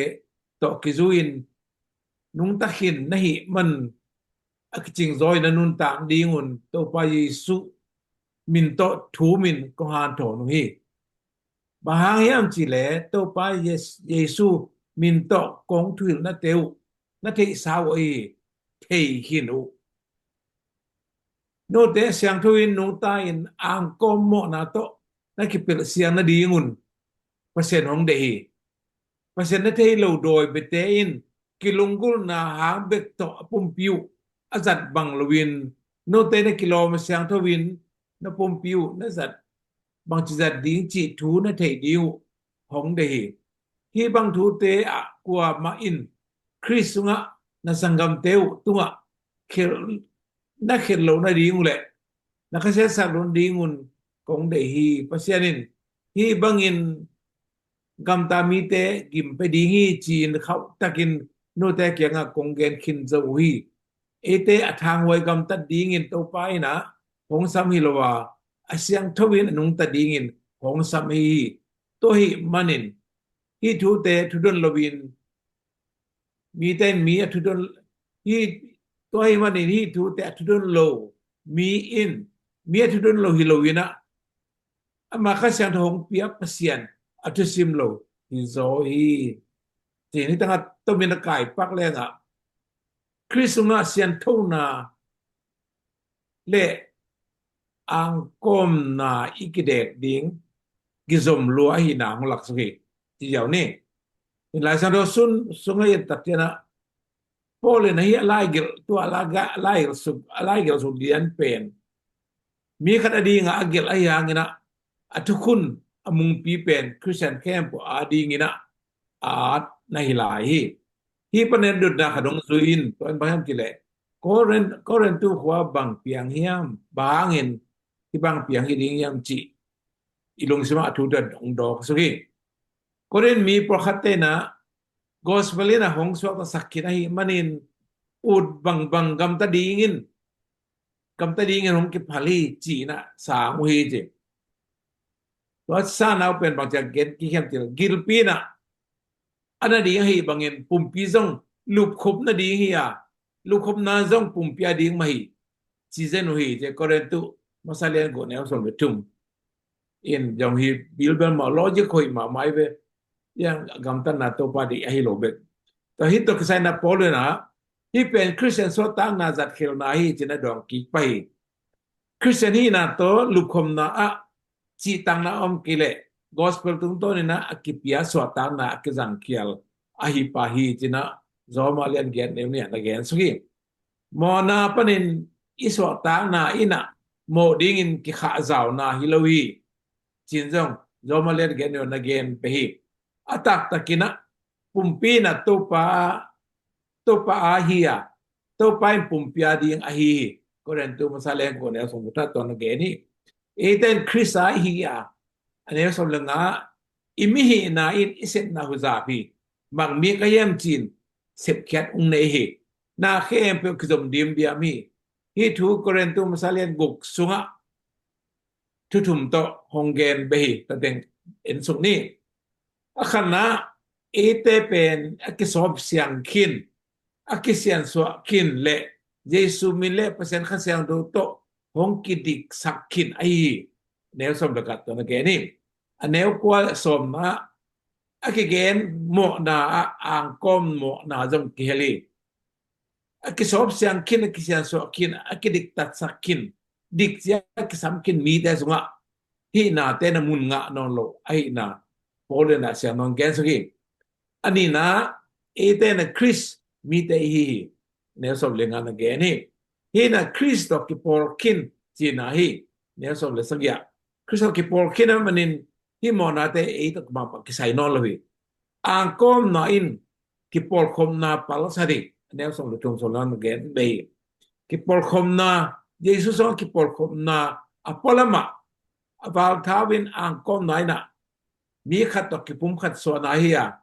tawh kizui-in nungta khin na hih man a kicingzawi na nuntak dingun Topa Jesuh min tawh thumin kong hanthawn uh hi. Bang hang hiam cihleh Topa Yes- Jesuh min tawh kong thuhilhnate uh na theihsa uh ahi hi. Thei khin uh. Note siangtho in nungta-in angkawm mawhna tawh na kipelh siang nadingun Pasian hong deih hi. Pasian na thei lo dawi biate in kilunggulhna hang bek tawh a pumpi uh a zat bang loin, note na kilawm a siangtho in na pumpi uh na zat, bangci zat ding cih thu na theih ding uh hong deih hi. Hih bang thute ah kuamah in Khrist sungah na sanggamte uh tungah khel- na khelh loh nading uh le na khasiatsak loh nadingun kong deih hi. Pasian in hih bangin gamta mite gim pia ding hi ci-in khauhtakin note kiangah kong gen khin zo uh hi. Eite a thanghuai gamtat dingin Topa in ah hong sam hi lo a, a siangtho in a nungta dingin hong sam ahi hi. Tua ahih manin hih thute thudon loin, mite in mi a thudon, hih, tua ahih manin hih thute a thudon lo mi in mi a thudon lo hi loin ah, ama Kha Siangtho hong pia Pasian a thusim lo hi zaw hi. Ci-in hih tangah tomin a kaipak lengah Khrist sungah sianthona le angkawmna i kidek ding kizom lua ahihna hong laksuk hi. Ci ziau ni. In Lai Siangtho sun sungah i et tak ciangah Paul in ahi a laigelh, tua a laigelh suk, a laigelh suk lian pen mi khat a dinga a gelh ahi hangin ah a thukhun a mungpi pen Khristian khempeuh a dingin ah a at na hi lai hi. Hih panin dotna khat hong zui in, tua in bang hiam cihleh Korin- Korintu khua bang piang hiam, bang hangin hih bang piang hi ding hiam cih i lungsimah a thute hong dawk suk hi. Korin mi pawlkhatte in ah gospel in ah hong suaktasak khin ahih manin ut bangbang gamta dingin, gamta dingin hong kiphal hi ci-in ah sang uh hi ci. Tua sang uh pen bangci a gen kik hiam cihleh gilpi in ah a na ding ahih bangin pumpi zong lupkhop nading hi a, lupkhopna zong pumpi a ding mah hi ci zen uh hi ci. Korintu masa lian guk neu sawm le thum in zong hi bilbel mah logic hoih mahmah hi ve. Yang gamtatna Topa deih ahi lo bek. Tua hih tawh kisai in ah Paul in ah hih pen Khristian suahtakna zatkhelna hi ci-in a dawng kik pah hi. Khristian hihna tawh lupkhopna ah cihtakna om kei leh gospel tungtawn in ah a kipia suahtakna a kizangkhial ahi pah hi ci-in ah Roma lian giat neu nih ah na gen suk hi. Mawhna panin i suahtakna in ah mawh dingin kikhahzauna hi lo hi ci-in zong Roma lian giat neu na gen pah hi. A taktak in ah pumpi in ah Topa, Topa a hi a, Topa in pumpi a ding ahi hi. Korintu masa lian guk neu sawm le thum ah tua na gen hi. Eite in Khrist a i hi a, a neu sawm le nga, i mihihna in i sepna huzap hi. Bang mi ka hiam ci-in sepkhiat hong nei hi. Na khempeuh kizom dimdiam hi. Hih thu Korintu masa lian guk sungah thu thum tawh hong gen beh hi. Tua teng en suk ni. A khatna, eite pen a kisawp siang khin, a kisiansuah khin le Jesuh min le Pasian Kha Siangtho tawh hong kidiksak khin ahi hi. Neu sawm le khat tua na gen hi. A neu kua le sawmna, a kigen mawhna ah angkawm mawhna zong kihel hi. A kisawp siang khin, a kisiansuah khin, a kidiktatsak khin, dik cia a kisam khin mite sungah hih nate na mun ngah nawn lo ahihna Paul in ah siang nawn gen suk hi. A nihna, eite in ah Khrist mite i hi hi. Neu sawm le nga na gen hi. Hih in ah Khrist tawh kipawl khin cihna hi. Neu sawm le sagih ah Khrist tawh kipawl khin ahih manin hih mawhnate ei tawh mah kisai nawn lo hi. Angkawmna in kipawlkhopna palsat hi. neu sawm le thum sawm le nga na gen bei. Kipawlkhopna, Jesu sungah kipawlkhopna a pualamah a valthau in angkawmna in ah mi khat tawh kipumkhat suahna hi a,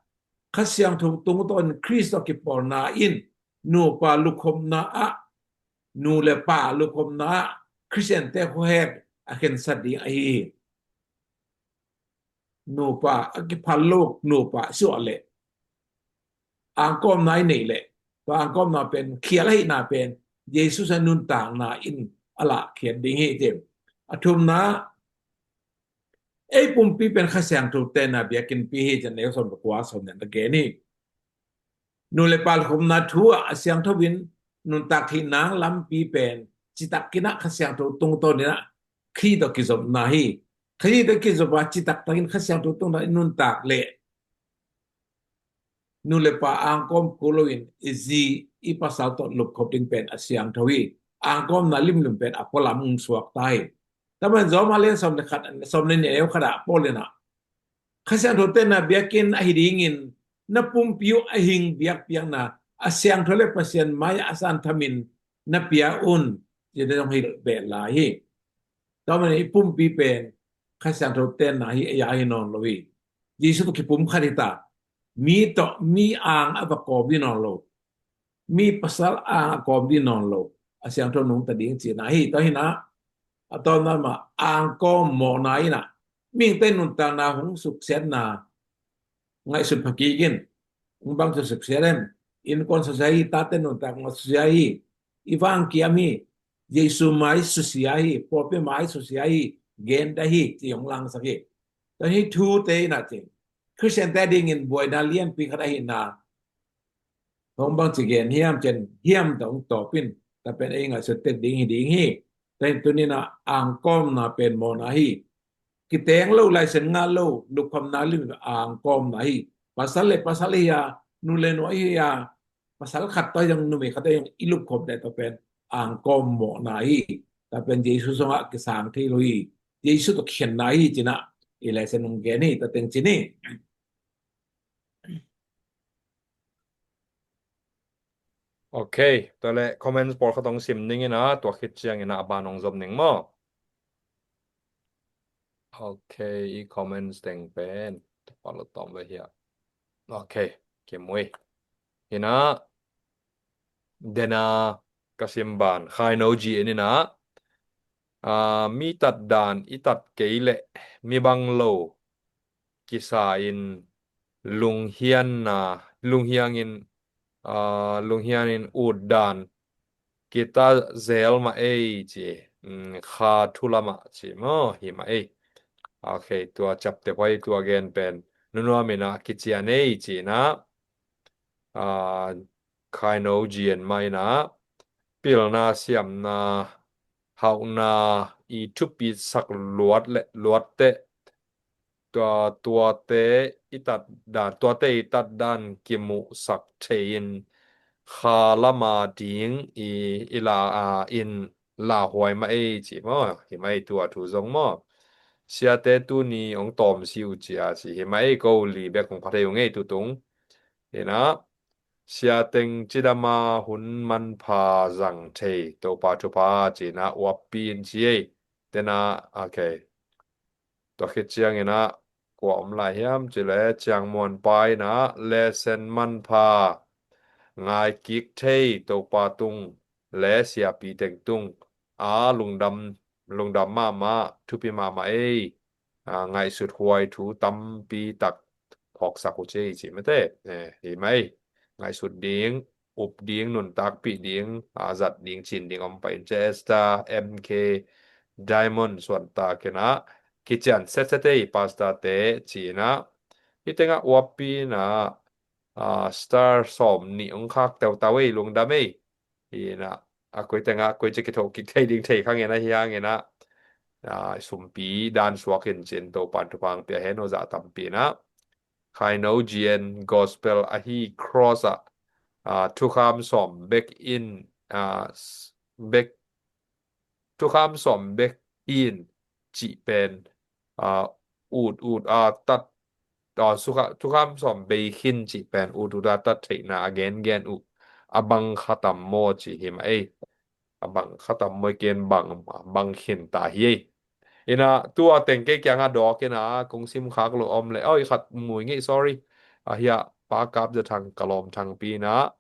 Kha Siangtho tungtawn in Khrist tawh kipawlna in nupa lupkhopna ah, nu le pa lupkhopna ah Khristiante khuahek a khensat ding ahi hi. Nupa a kiphal lo nupa suah leh angkawmna i neih leh, tua angkawmna pen khial ahihna pen Jesu sungah nuntakna in a lahkhiat ding hi, ci. A thumna, ei pumpi pen Kha Siangtho tenna biakinnpi hi, ci-in neu sawm le kua sawm le nih na gen hi. Nu le pa lupkhopna thu ah a siangtho in nuntak theih nang lampi pen citak in ah Kha Siangtho tungtawn in ah Khrih tawh kizopna hi. Khrih tawh kizop a citak takin Kha Siangtho tungtawn in nuntak leh nu le pa angkawm kul loin i zi i pasal tawh lupkhop ding pen a siangtho hi. Angkawmna limlim pen a pualam hong suak ta hi. Tua manin Rom a lian sawm le khat, sawm le nih a neu khat ah Paul in ah Kha Siangtho tenna biakinn ahi dingin na pumpi uh a hing biakpiakna a siangtho le Pasian mai-ah a sangthamin na pia un, ci-in zong hilh beh lai hi. Tua manin i pumpi pen Kha Siangtho tenna hi, ei a hi nawn lo hi. Jesu tawh kipumkhat hi ta. Mi tawh, mi ang a va kawm hi nawn lo. Mi pasal ang a kawm ding nawn lo. A siangtho nungta ding cihna hi. Tua hi in ah a tawpna mah angkawm mawhna in ah mihingte nuntakna hong suksiatna ngaihsut pha kik in. Hong bang suksiat em? Innkuan susia hi, tate nuntak susia hi, i vangkiam hi, Jesu mai susia hi, pawlpi mai susia hi, gen dah hi, ci hong langsak hi. Tua hi thute in ah, ci, Khristiante dingin buaina lianpi khat ahihna hong bangci gen hiam, ci-in hiam tawh hong tawp in. Tua pen ei ngaihsut tek ding hi ding hi. Tua hi in tuni in ah angkawmna pen mawhna hi. Kiteng lo, laisen ngah lo, lupkhopna limlim angkawmna hi. Pasal le pasal hi a, nu le nu hi a, pasal khat tawh zong, numei khat tawh zong i lupkhop leh tua pen angkawm mawhna hi. Tua pen Jesu sungah kisang thei lo hi. Jesu tawh kikhenna hi, ci-in ah i laisen hong gen hi. Tua teng ci ni. Ok, tua leh comments pawlkhat hong sim ning in ah, tua khit ciangin ah a ban hong zom ning maw? Ok, i comments teng pen tua pah lo tawm ve hia. Ok, kimui. Hi in ah, dena ka sim ban, Khaino G N in ah, ah, mi tat dan i tat kei leh mi bang lo kisa in lunghianna, lunghiang in, ah, lunghian in ut dan kita zel mah ei, ci. Mm, Kha thu lamah ci maw, hi mah ei. Ok, tua ciapteh huai, tua gen pen nunuam in ah kician ei, ci-in ah, ah, Khaino G N mah in ah, pilna, siamna, hauhna i thupisak luat le luatteh, tua, tuate i tat dan, tuate i tat dan kimuhsak thei in Kha lama ding i, i la, a, in lauhuai mah ei, ci maw. Hi mah ei, tua thu zong maw. Siate tuni hong tawm si uh, ci a, ci. Hi mah ei, ko li bek hong pha thei uh ngei tutung. Hi in ah, sia teng cidam a hun manpha zang thei, Topa thupha, ci-in ah uappi in ci ei. Tena, ok. Tua khit ciangin ah kua om lai hiam cih leh, Ciang Muan Pa in ah, lesson manpha ngai kik thei, Topa tung le siapi teng tung a lungdam, lungdam mahmah, thupi mahmah ei. A, ngaihsut huai thu tampi tak phawksak uh ci ei, ci mate. Eh, hi mah ei. Ngaihsut ding, up ding, nuntakpih ding, a, zat ding, cin ding om pah in, ci. Esther M K Diamond Suantak in ah, kician setset ei, pastor te, ci-in ah. Hi teng ah uappi in ah, a, star sawm nih hong khak teutau ei, lungdam ei. Hi in ah, a, koi teng ah koi ci kithoh kik thei ding thei kha ngen ahih hangin ah, a, sumpi dan suak in, ci-in Topan thupha hong pia hen aw, zah tampi in ah. Khaino G N, gospel ahi cross ah, a, thukham sawm bek in, a, s-, bek, thukham sawm bek in cih pen, a, ut ut a tat, a, sukha-, thukham sawm bei khin cih pen ut ut a tat theihna a gengen uh. a bang khatam maw ci hi mah ei. A bang khatam maw i ken bang, bang khin ta hi ei. Ina tua teng kei kiangah dawk ina kong sim khak lo om le, oi, khat mui ngei, sorry. A hia, Pa Kap Za Thang, ka lawm Thangpi ina,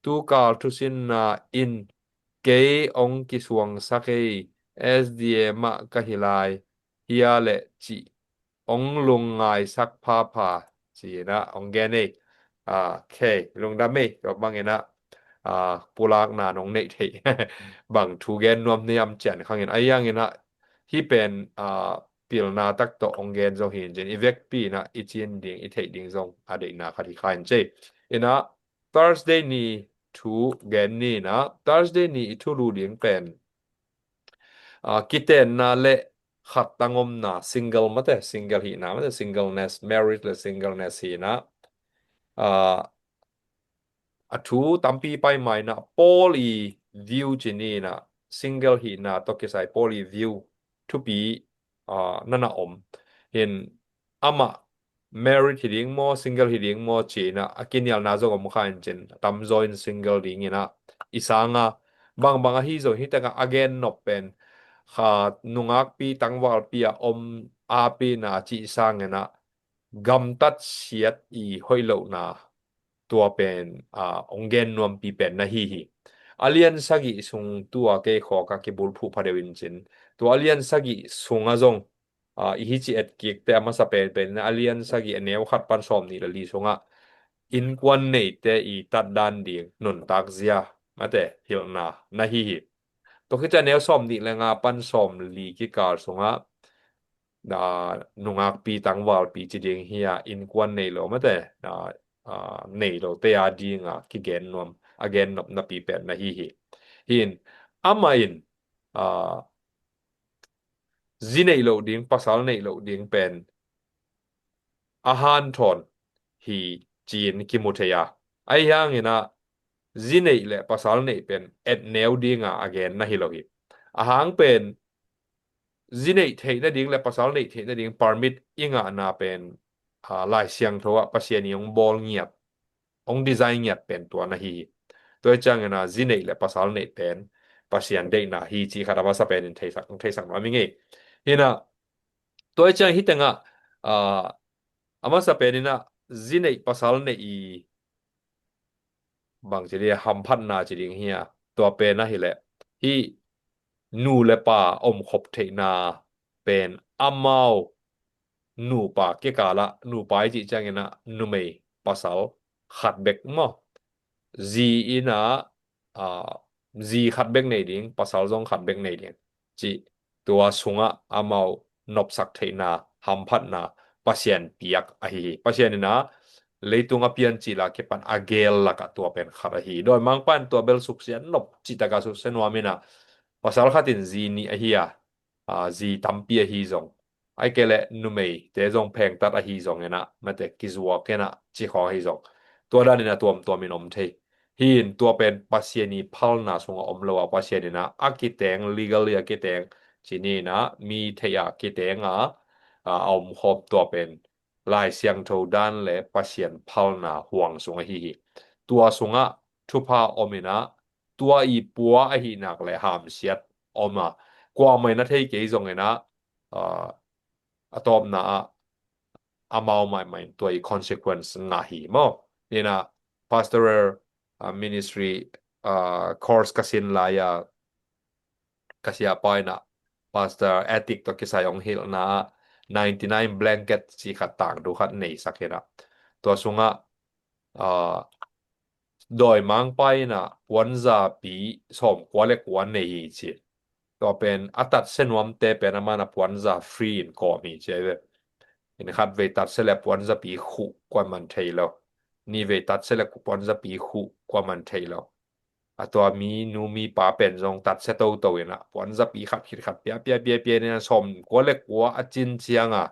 tu kal thusinna in kei ong kisuangsak ei, S D M ah ka hi lai hia le cih ong lungngaisak phapha ci ina ong gen ei. A, kei lungdam ei, tua bang ina, a, pulakna nong neih theih bang thu gen nuam ni am cian khang in, a, yang ina hih pen, a, pilna tak tawh ong gen zong hi in cin, i vekpi ina i cin ding, i theih ding zong a deihna khat hi kha in cei. Ina Thursday ni thu gen ni ina, Thursday ni i thulu ding pen, a, kitenna le khat tang omna, single mate, single hihna mate, singleness, marriage le singleness hihna. A, a thu tampi pai mai ina, Paul i view ci ni ina, single hihna tawh kisai Paul i view thupi, a, nana om. Hin amah married hi ding maw, single hi ding maw ci ina a kinialna zong om kha in cin, a tamzaw in single ding ina, i sanga bangbang ahi zong hi tengah a gen nop pen kha nungakpi tangvalpi a om api na ci i sang ina gamtat siat i hoih lohna tua pen, a, ong gen nuampi pen na hi hi. A lian sagih sung tua kei khawk a kibulphuh pha deuh in cin, tua a lian sagih sung a zong, a, i hi ci et kik te a masa pen pen ina a lian sagih a neu khat pan sawm nih le li sungah innkuan neite i tatdan ding nuntak zia mate hilhna na hi hi. Tua khit ciang a neu sawm nih le nga pan sawm li kikal sungah, a, nungakpi tangvalpi ci ding hi a, innkuan nei lo mate, a, a, nei lo te a dinga kigen nuam, a gen nop napi pen na hi hi. Hin amah in, a, zi neih loh ding, pasal neih loh ding pen a hanthawn hi ci-in kimu thei a, ahi hang ina zi neih le pasal neih pen et neu dinga a gen na hi lo hi. A hang pen zi neih theih nading le pasal neih theih nading permit i ngahna pen, a, Lai Siangtho ah Pasian i hong bawl ngiat, hong design ngiat pen tua na hi hi. Tua hi ciang ina zi neih le pasal neih pen Pasian deihna hi ci khat a masa pen in theisak, theisak nuam i ngei. Hina tua hi ciang hi tengah, a, a masa pen ina zi neih pasal neih i bang ci ding, hamphatna ci ding hi a, tua pen ahileh hi nu le pa omkhop theihna pen amau nupa kikalah, nupa i cih ciang ina numei pasal khat bek maw, zi ina, a, zi khat bek nei ding, pasal zong khat bek nei ding cih tua sungah amau nopsak theihna, hamphatna Pasian piak ahi hi. Pasian ina leitung a piancil a kipan a geel lakah tua pen khat ahi hi. Dawimangpa in tua bel suksiat nop cih takah suksiat nuam ina, pasal khat in zi nih ahi a, a, zi tampi ahi zong, ahih kei leh numeite zong phengtat ahi zong ina, mate kizuak ina ci khawng ahi zong, tua dan ina tuamtuam in om thei. Hi in tua pen Pasian i phalna sungah om lo a, Pasian ina a kiteng, legally a kiteng ci ni ina, mi theih a kiteng a, a, a omkhawm tua pen Lai Siangtho dan le Pasian phalna huang sung ahi hi. Tua sungah thupha om ina, tua i pua ahi nak le hamsiat om a, kuamah ina thei kei zong ina, a, a tawpna ah amau maimai in tua i consequence ngah hi maw. Ina pastoral, a, ministry, a, course ka sin lai a, ka siapa ina pastor Attic tawh kisai hong hilhna ah ninety nine blanket ci khat, tangdu khat neisak ina, tua sungah, a, dawimangpa ina puanzapi sawmkua le kua nei hi ci. Tua pen a tatsia nuamte pen amah ina puanza free in kawm hi ci ahi ve. In khatvei tatsia le puanzapi khuh kuaman thei lo. Nihvei tatsia le puanzapi khuh kuaman thei lo. A tua mi nu mi pa pen zong tatsia toto ina puanzapi khat khit khat pia, pia, pia, pia ina sawmkua le kua a cin ciang a,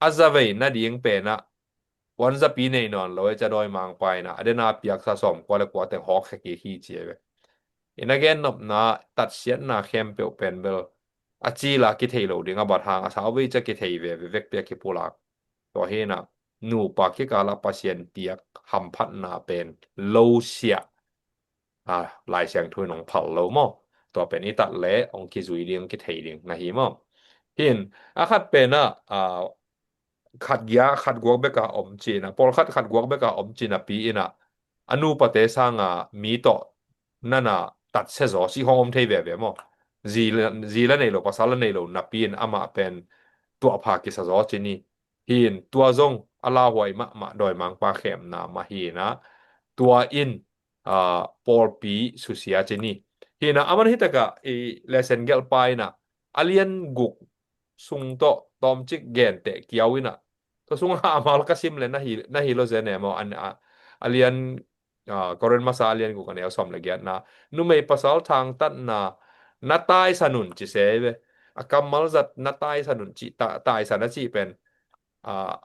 a zavei nading pen ah puanzapi nei nawn lo e, ca dawimangpa ina a dena piaksa sawmkua le kua teng hawk khe kik hi ci e ve. Ina gen nopna, tatsiatna khempeuh pen bel a cil a kithei lo ding a bat hang a, sauvei ca kithei veve vekpi a kipulak. Tua hi ina nupa kikal ah Pasian piak hamphatna pen lo siah Lai Siangtho in hong phal lo maw? Tua pen i tat le hong kizui ding, hong kithei ding na hi maw? Hin a khat pen ah, a, khat gia khat guak bek a om cihna, pawlkhat khat guak bek a om cihna pi in ah, a nupate sanga mi tawh nana tatsia zaw cih hong om thei veve maw? Zi la, zi la nei lo, pasal la nei lo napi in amah pen tuahpha kisa zaw ci ni. Hin tua zong a lauhuai mahmah dawimangpa khemna mah hi in ah, tua in, a, pawlpi susia ci ni. Hi in ah, aman hi takah i lesson gelhpa in ah, a lian guk sung tawh tawmcik genteh kiau in ah, tua sungah a mal ka sim le na hi, na hi lo zen e maw? An, a, a lian, a, Korin masa a lian guk a neu sawm le giatna, numei pasal thangtatna na taisan un ci se ve. A kammal zat na taisan un ci, ta, taisan a cih pen, a,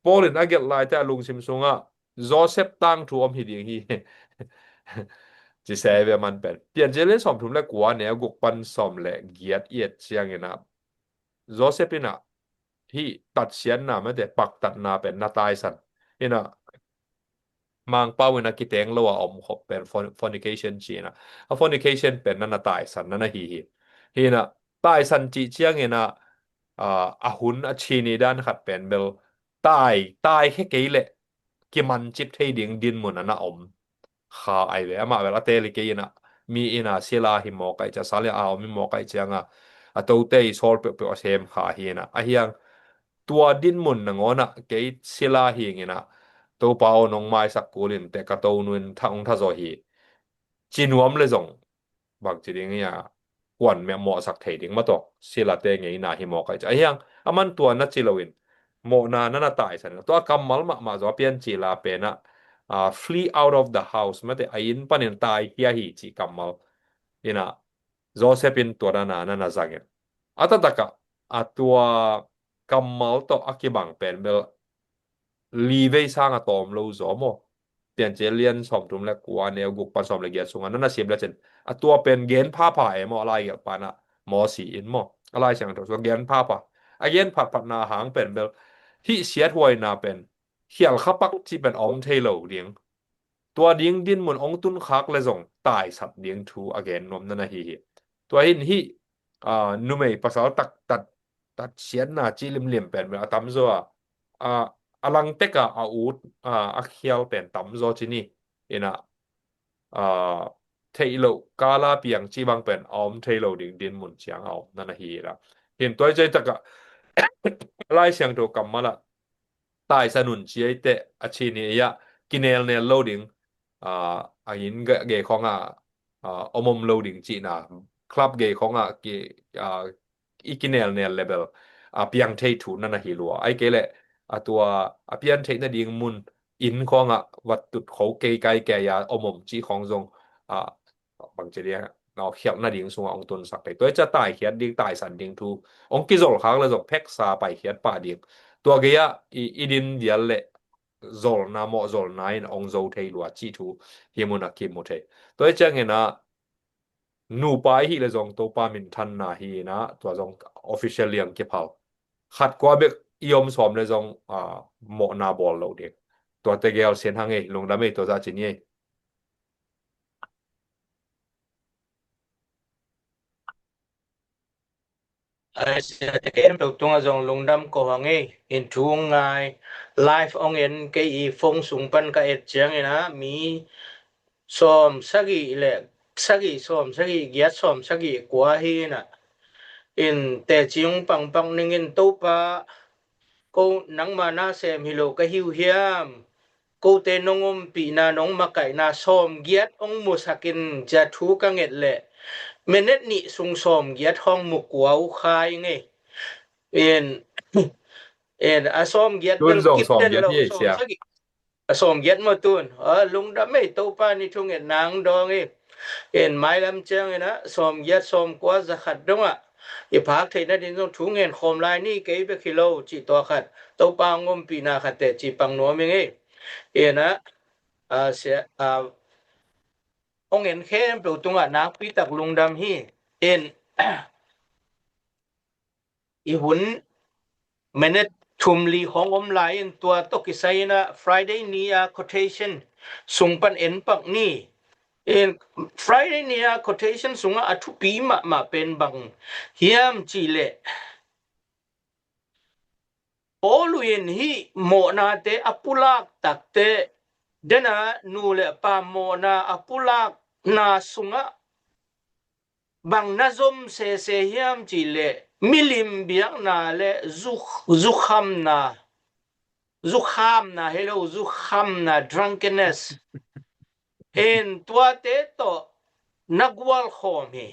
Paul in a gelh laite a lungsim sungah Joseph tangthu om hi ding hi ci se ve man pen. Piancil lian sawmthum le kua neu guk pan sawm le giat i et ciangin ah, Joseph in ah hih tatsiatna mate paktatna pen na taisan. Hi in ah, Mangpau in ah kiteng lo a om khop pen forn-, fornication ci in ah, a fornication pen nana taisan nana hi hi. Hi in ah, taisan cih ciangin ah, a, a hun a chin i dan khat pen bel tai, taikhia kei leh kimancip thei ding dinmun a na om kha ai ve. Amah bel a teel hi kei in ah, mi in ah sila hi mawk ai ciang, sila a om hi mawk ai cianga, a tote i sawl peuhpeuh a sem kha hi in ah, a hiang tua dinmun nangawn ah kei sila hi ing in ah, Topa aw, nong maisak kul in teh, ka tonu in tha, hong tha zaw hi, ci nuam le zong bangci ding hi a, kuan meh mawhsak thei ding mah tawh silate ngeina hi mawk ai ciang. A hiang, aman tua na ci loin mawhna nana taisan. Tua kammal mahmah zaw a Piancil a pen ah, a, flee out of the house mate, a inn panin taikhia hi cih kammal in ah, Joseph in tua nana, nana zangin. A taktak ah, a, tua kammal tawh a kibang pen bel li vei sang a tawm lo zaw maw? Piancil lian sawmthum le kua neu guk pan sawm le giat sungah nana sim lecin, a, tua pen gen phapha e maw, a laigelhpa in ah, Mosi in maw, a Lai Siangtho sungah gen phapha. A gen phatphatna hang pen bel hih siathuaina pen khial khapak cih pen a om thei lo ding. Tua ding dinmun hong tun khak le zong taisan ding thu a gen nuam nana hi hi. Tua hi in hih, a, numei pasal tak tat, tatsiatna cih limlim pen bel a tamzaw a, a, a langtek a, a ut, a, a khial pen tamzaw ci ni. In ah, a, theih loh kala piang cih bang pen a om thei lo ding dinmun ciang a om nana hi hi la. Hi in tua i cih takah Lai Siangtho kammal ah taisan un ci ai teh, a chin i ah kinelnel lo ding, a, a inn ge, gei khawngah, a, om om lo ding cihna, club gei khawngah ki, a, i kinelnel le bel, a, piang thei thu nana hi lua. Ai kei leh, a, tua, a, pian theih nading mun inn khawngah va tut kho kei kai kei a om om cih khawng zong, a, bangci ding a, khialh nading sungah hong tunsak thei. Tua i cih a taikhiat ding, taisan ding thu hong kizol khak le zong pheksa paikhiat pah ding. Tua gei ah i, i din dial le zolna, mawh zolna in hong zo thei lua cih thu hih mun ah kimu thei. Tua i ciangin ah, nupa i hih le zong Topa minthanna hi in ah, tua zong official liang kiphal. Khat kua bek i om sawm le zong, a, mawhna bawl lo ding. Tuate gel sin hang ei, lungdam ei, tua zah ci ni ei. Ai, siate khempeuh tungah zong lungdam ko hang ei, in thu ngai, live hong en kei i phone sung pan ka et ciangin ah, mi sawm sagih le sagih, sawm sagih giat, sawm sagih kua hi in ah, in teci hong pangpak ning in, Topa, ko nangma nasem hi lo ka hi uh hiam? Kote nong ompihna, nong makaihna sawm giat hong musak in, ci a thu ka nget leh, minute nih sung sawm giat hong mu kua uh khai ngei. In, in a sawm giat bel kip den lo, sawm sagih. A sawm giat maw tun. A, lungdam ei, Topa ni thunget nang dawng ei. In mailam ciangin ah sawm giat, sawm kua, za khat dongah i phak theih nading zong thu ngen khawm lai ni, kei bek hi lo cih tua khat, Topa hong ompihna khat teh ci pang nuam ing ei. In ah, a, sia, a, hong en khempeuh tungah nakpi tak lungdam hi. In i hun minute thum li hong om lai in, tua tawh kisai in ah Friday ni a quotation sung pan en pak ni. In Friday ni-a quotation sungah a thupi mahmah pen bang hiam cihleh, Paul in hih mawhnate a pulak takte, dena nu le pa mawhna a pulakna sungah bang na zom sese hiam cihleh, milim biakna le zu-, zukhamna, zukhamna, hello, zukhamna, drunkenness. In tuate tawh na gualkhawm hi.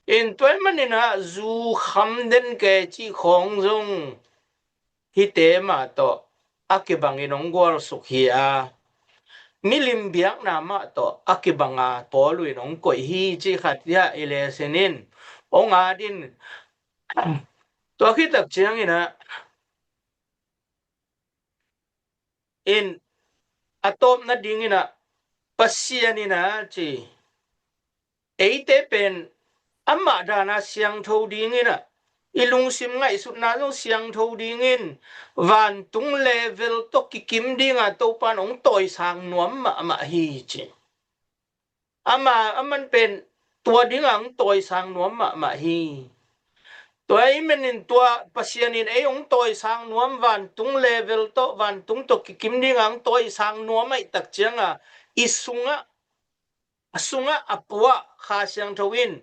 In tua ahih maninah zu kham den kei cih khawng zong hihte mah tawh a kibangin hong gualsuk hi a, milim biakna mah tawh a kibanga Paul in hong koih hi cih khat hiah i lesson in hong at in. Tua khit tak cianginah in a tawpna dinginah Pasian inah ci, eite pen amah dana siangtho dinginah, i lungsim ngaihsutna zong siangtho dingin vantung level tawh kikim dinga Topan hong tawisang nuam mahmah hi ci. Ama, aman pen tua dinga hong tawisang nuam mahmah hi. Tua ahih manin tua Pasian in ei hong tawisang nuam, vantung level tawh, vantung tawh kikim dinga hong tawisang nuam ahih tak cianga i sungah, a sungah a puah Kha Siangtho in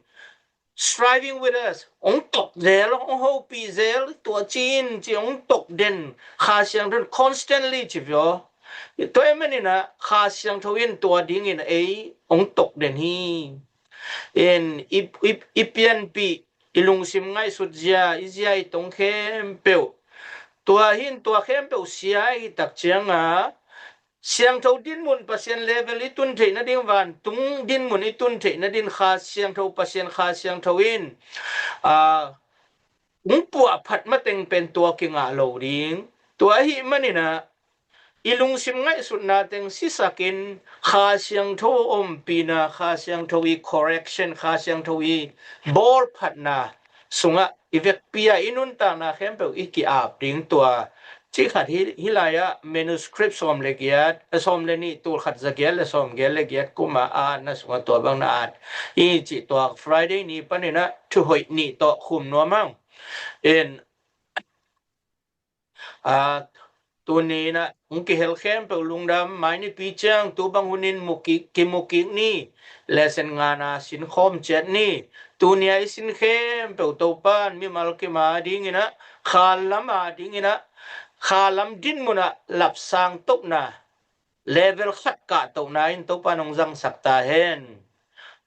striving with us, hong tok zel, hong hopih zel, tua ci-in ci hong tok den Kha Siangtho in constantly ci vio. Tua ahih maninah Kha Siangtho in tua dingin ei hong tok den hi. In i, i, i pianpih, i lungsim ngaihsut zia, i zia i tong khempeuh, tua hin tua khempeuh sia ahih tak cianga siangtho dinmun Pasian level i tun theih nading, vantung dinmun i tun theih nading Kha Siangtho, Pasian Kha Siangtho in, aa, hong puahphat mateng pen tua kingah lo ding. Tua ahih maninah i lungsim ngaihsutna teng sisakin Kha Siangtho ompihna, Kha Siangtho i correction, Kha Siangtho i bawlphatna sungah i vekpi-a i nuntakna khempeuh i ki-ap ding tua. Cih khat hi, hih lai-ah manuscript sawm le giat, eh, sawm le nih, tul khat za giat le sawm giat le giat kuma a atna sungah tua bang na at hi cih tua Friday ni paninah thuhoih nih tawh khum nuam hang. In, aa, tuni inah hong kihel khempeuh lungdam, mai nipi ciang tu bang hunin mu kik, kimu kik ni, lesson ngana sinkhawm ciat ni. Tuni-a i sin khempeuh Topan mimal kim a dinginah, khalam a dinginah, khalam dinmunah lapsang tohna, level khat kahtohna in Topan hong zangsak ta hen.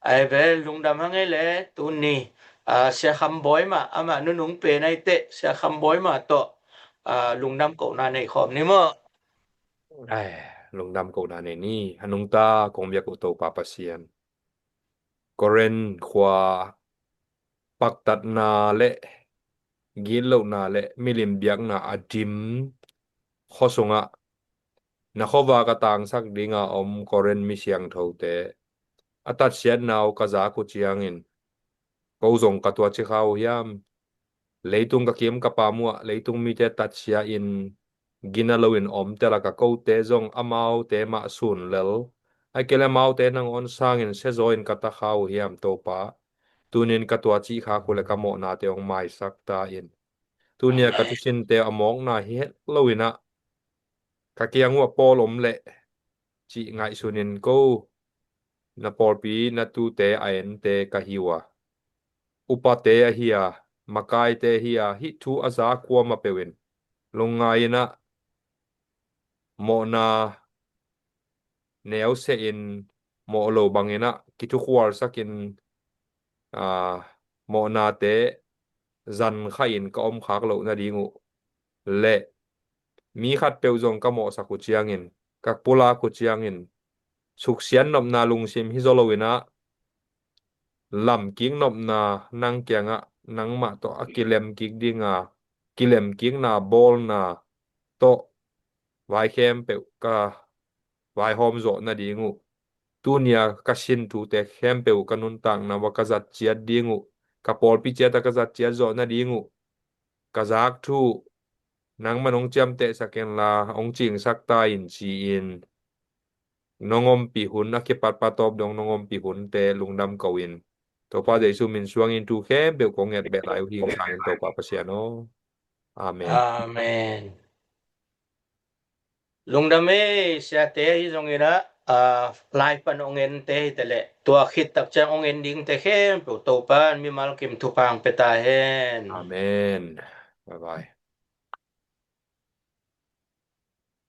Ai ve, lungdam hang ei le tuni, aa, Sia Kham Bawi mah, amah nunung pen ai teh, Sia Kham Bawi mah tawh, aa, lungdam kohna nei khawm ni maw? Ai, lungdam kohna nei ni. A nungta kong biak uh Topa Pasian, Korin khua paktatna le gitlohna le milim biakna a dim khua sungah na khuavak a tangsak dinga om Korin mi siangthote a tatsiatna uh ka zak uh ciangin, ko zong ka tua ci kha uh hiam? Leitung ka kim ka pam uh ah leitung mite tatsia in gina loin omte laka kote zong amaute mah sun lel, a kei le amaute nangawn sangin siazaw in ka ta kha uh hiam Topa? Tunin ka tua cih khak uh le ka mawhnate hong maisak ta in. Tunia ka thusinte a mawkna hi het loinah ka kiang uh a pawl om leh cih ngaihsunin ko na pawlpi na tute a ente ka hi uh a, upate ahi a, makaite ahi a, hih thu a za kuamah peuhin lungngai inah mawhna neusehin mawh lo banginah kithukhualsakin, aa, mawhnate zankhahin ka omkhak loh nading uh le mi khatpeuh zong ka mawhsak uh ciangin, ka pulak uh ciangin suksiat nopna lungsim hi zaw loinah lamkik nopna nang kiangah nangmah tawh a kilemkik dinga, kilemkikna bawlna tawh vai khempeuh ka vaihawm zawh nading uh, tunia ka sin thute khempeuh ka nuntakna uah ka zat ciat ding uh, ka pawlpi ciatah ka zat ciat zawh nading uh, ka zak thu nangman hong ciamtehsak inla hong cingsak ta in ci-in nong ompih hun, a kipatpat tawp dong nong ompih hunte lungdam ko-in, Topa Jesu min suangin thu khempeuh kong nget beh lai uh hi ing sa in, Topa Pasian aw. Amen. Amen. Lungdam ei, siate hi zongin ah, ah, lai pan hong ente hi ta leh, tua khit tak ciang hong en dingte khempeuh Topa'n mimal kim thupha hong pia ta hen. Amen. Bye bye.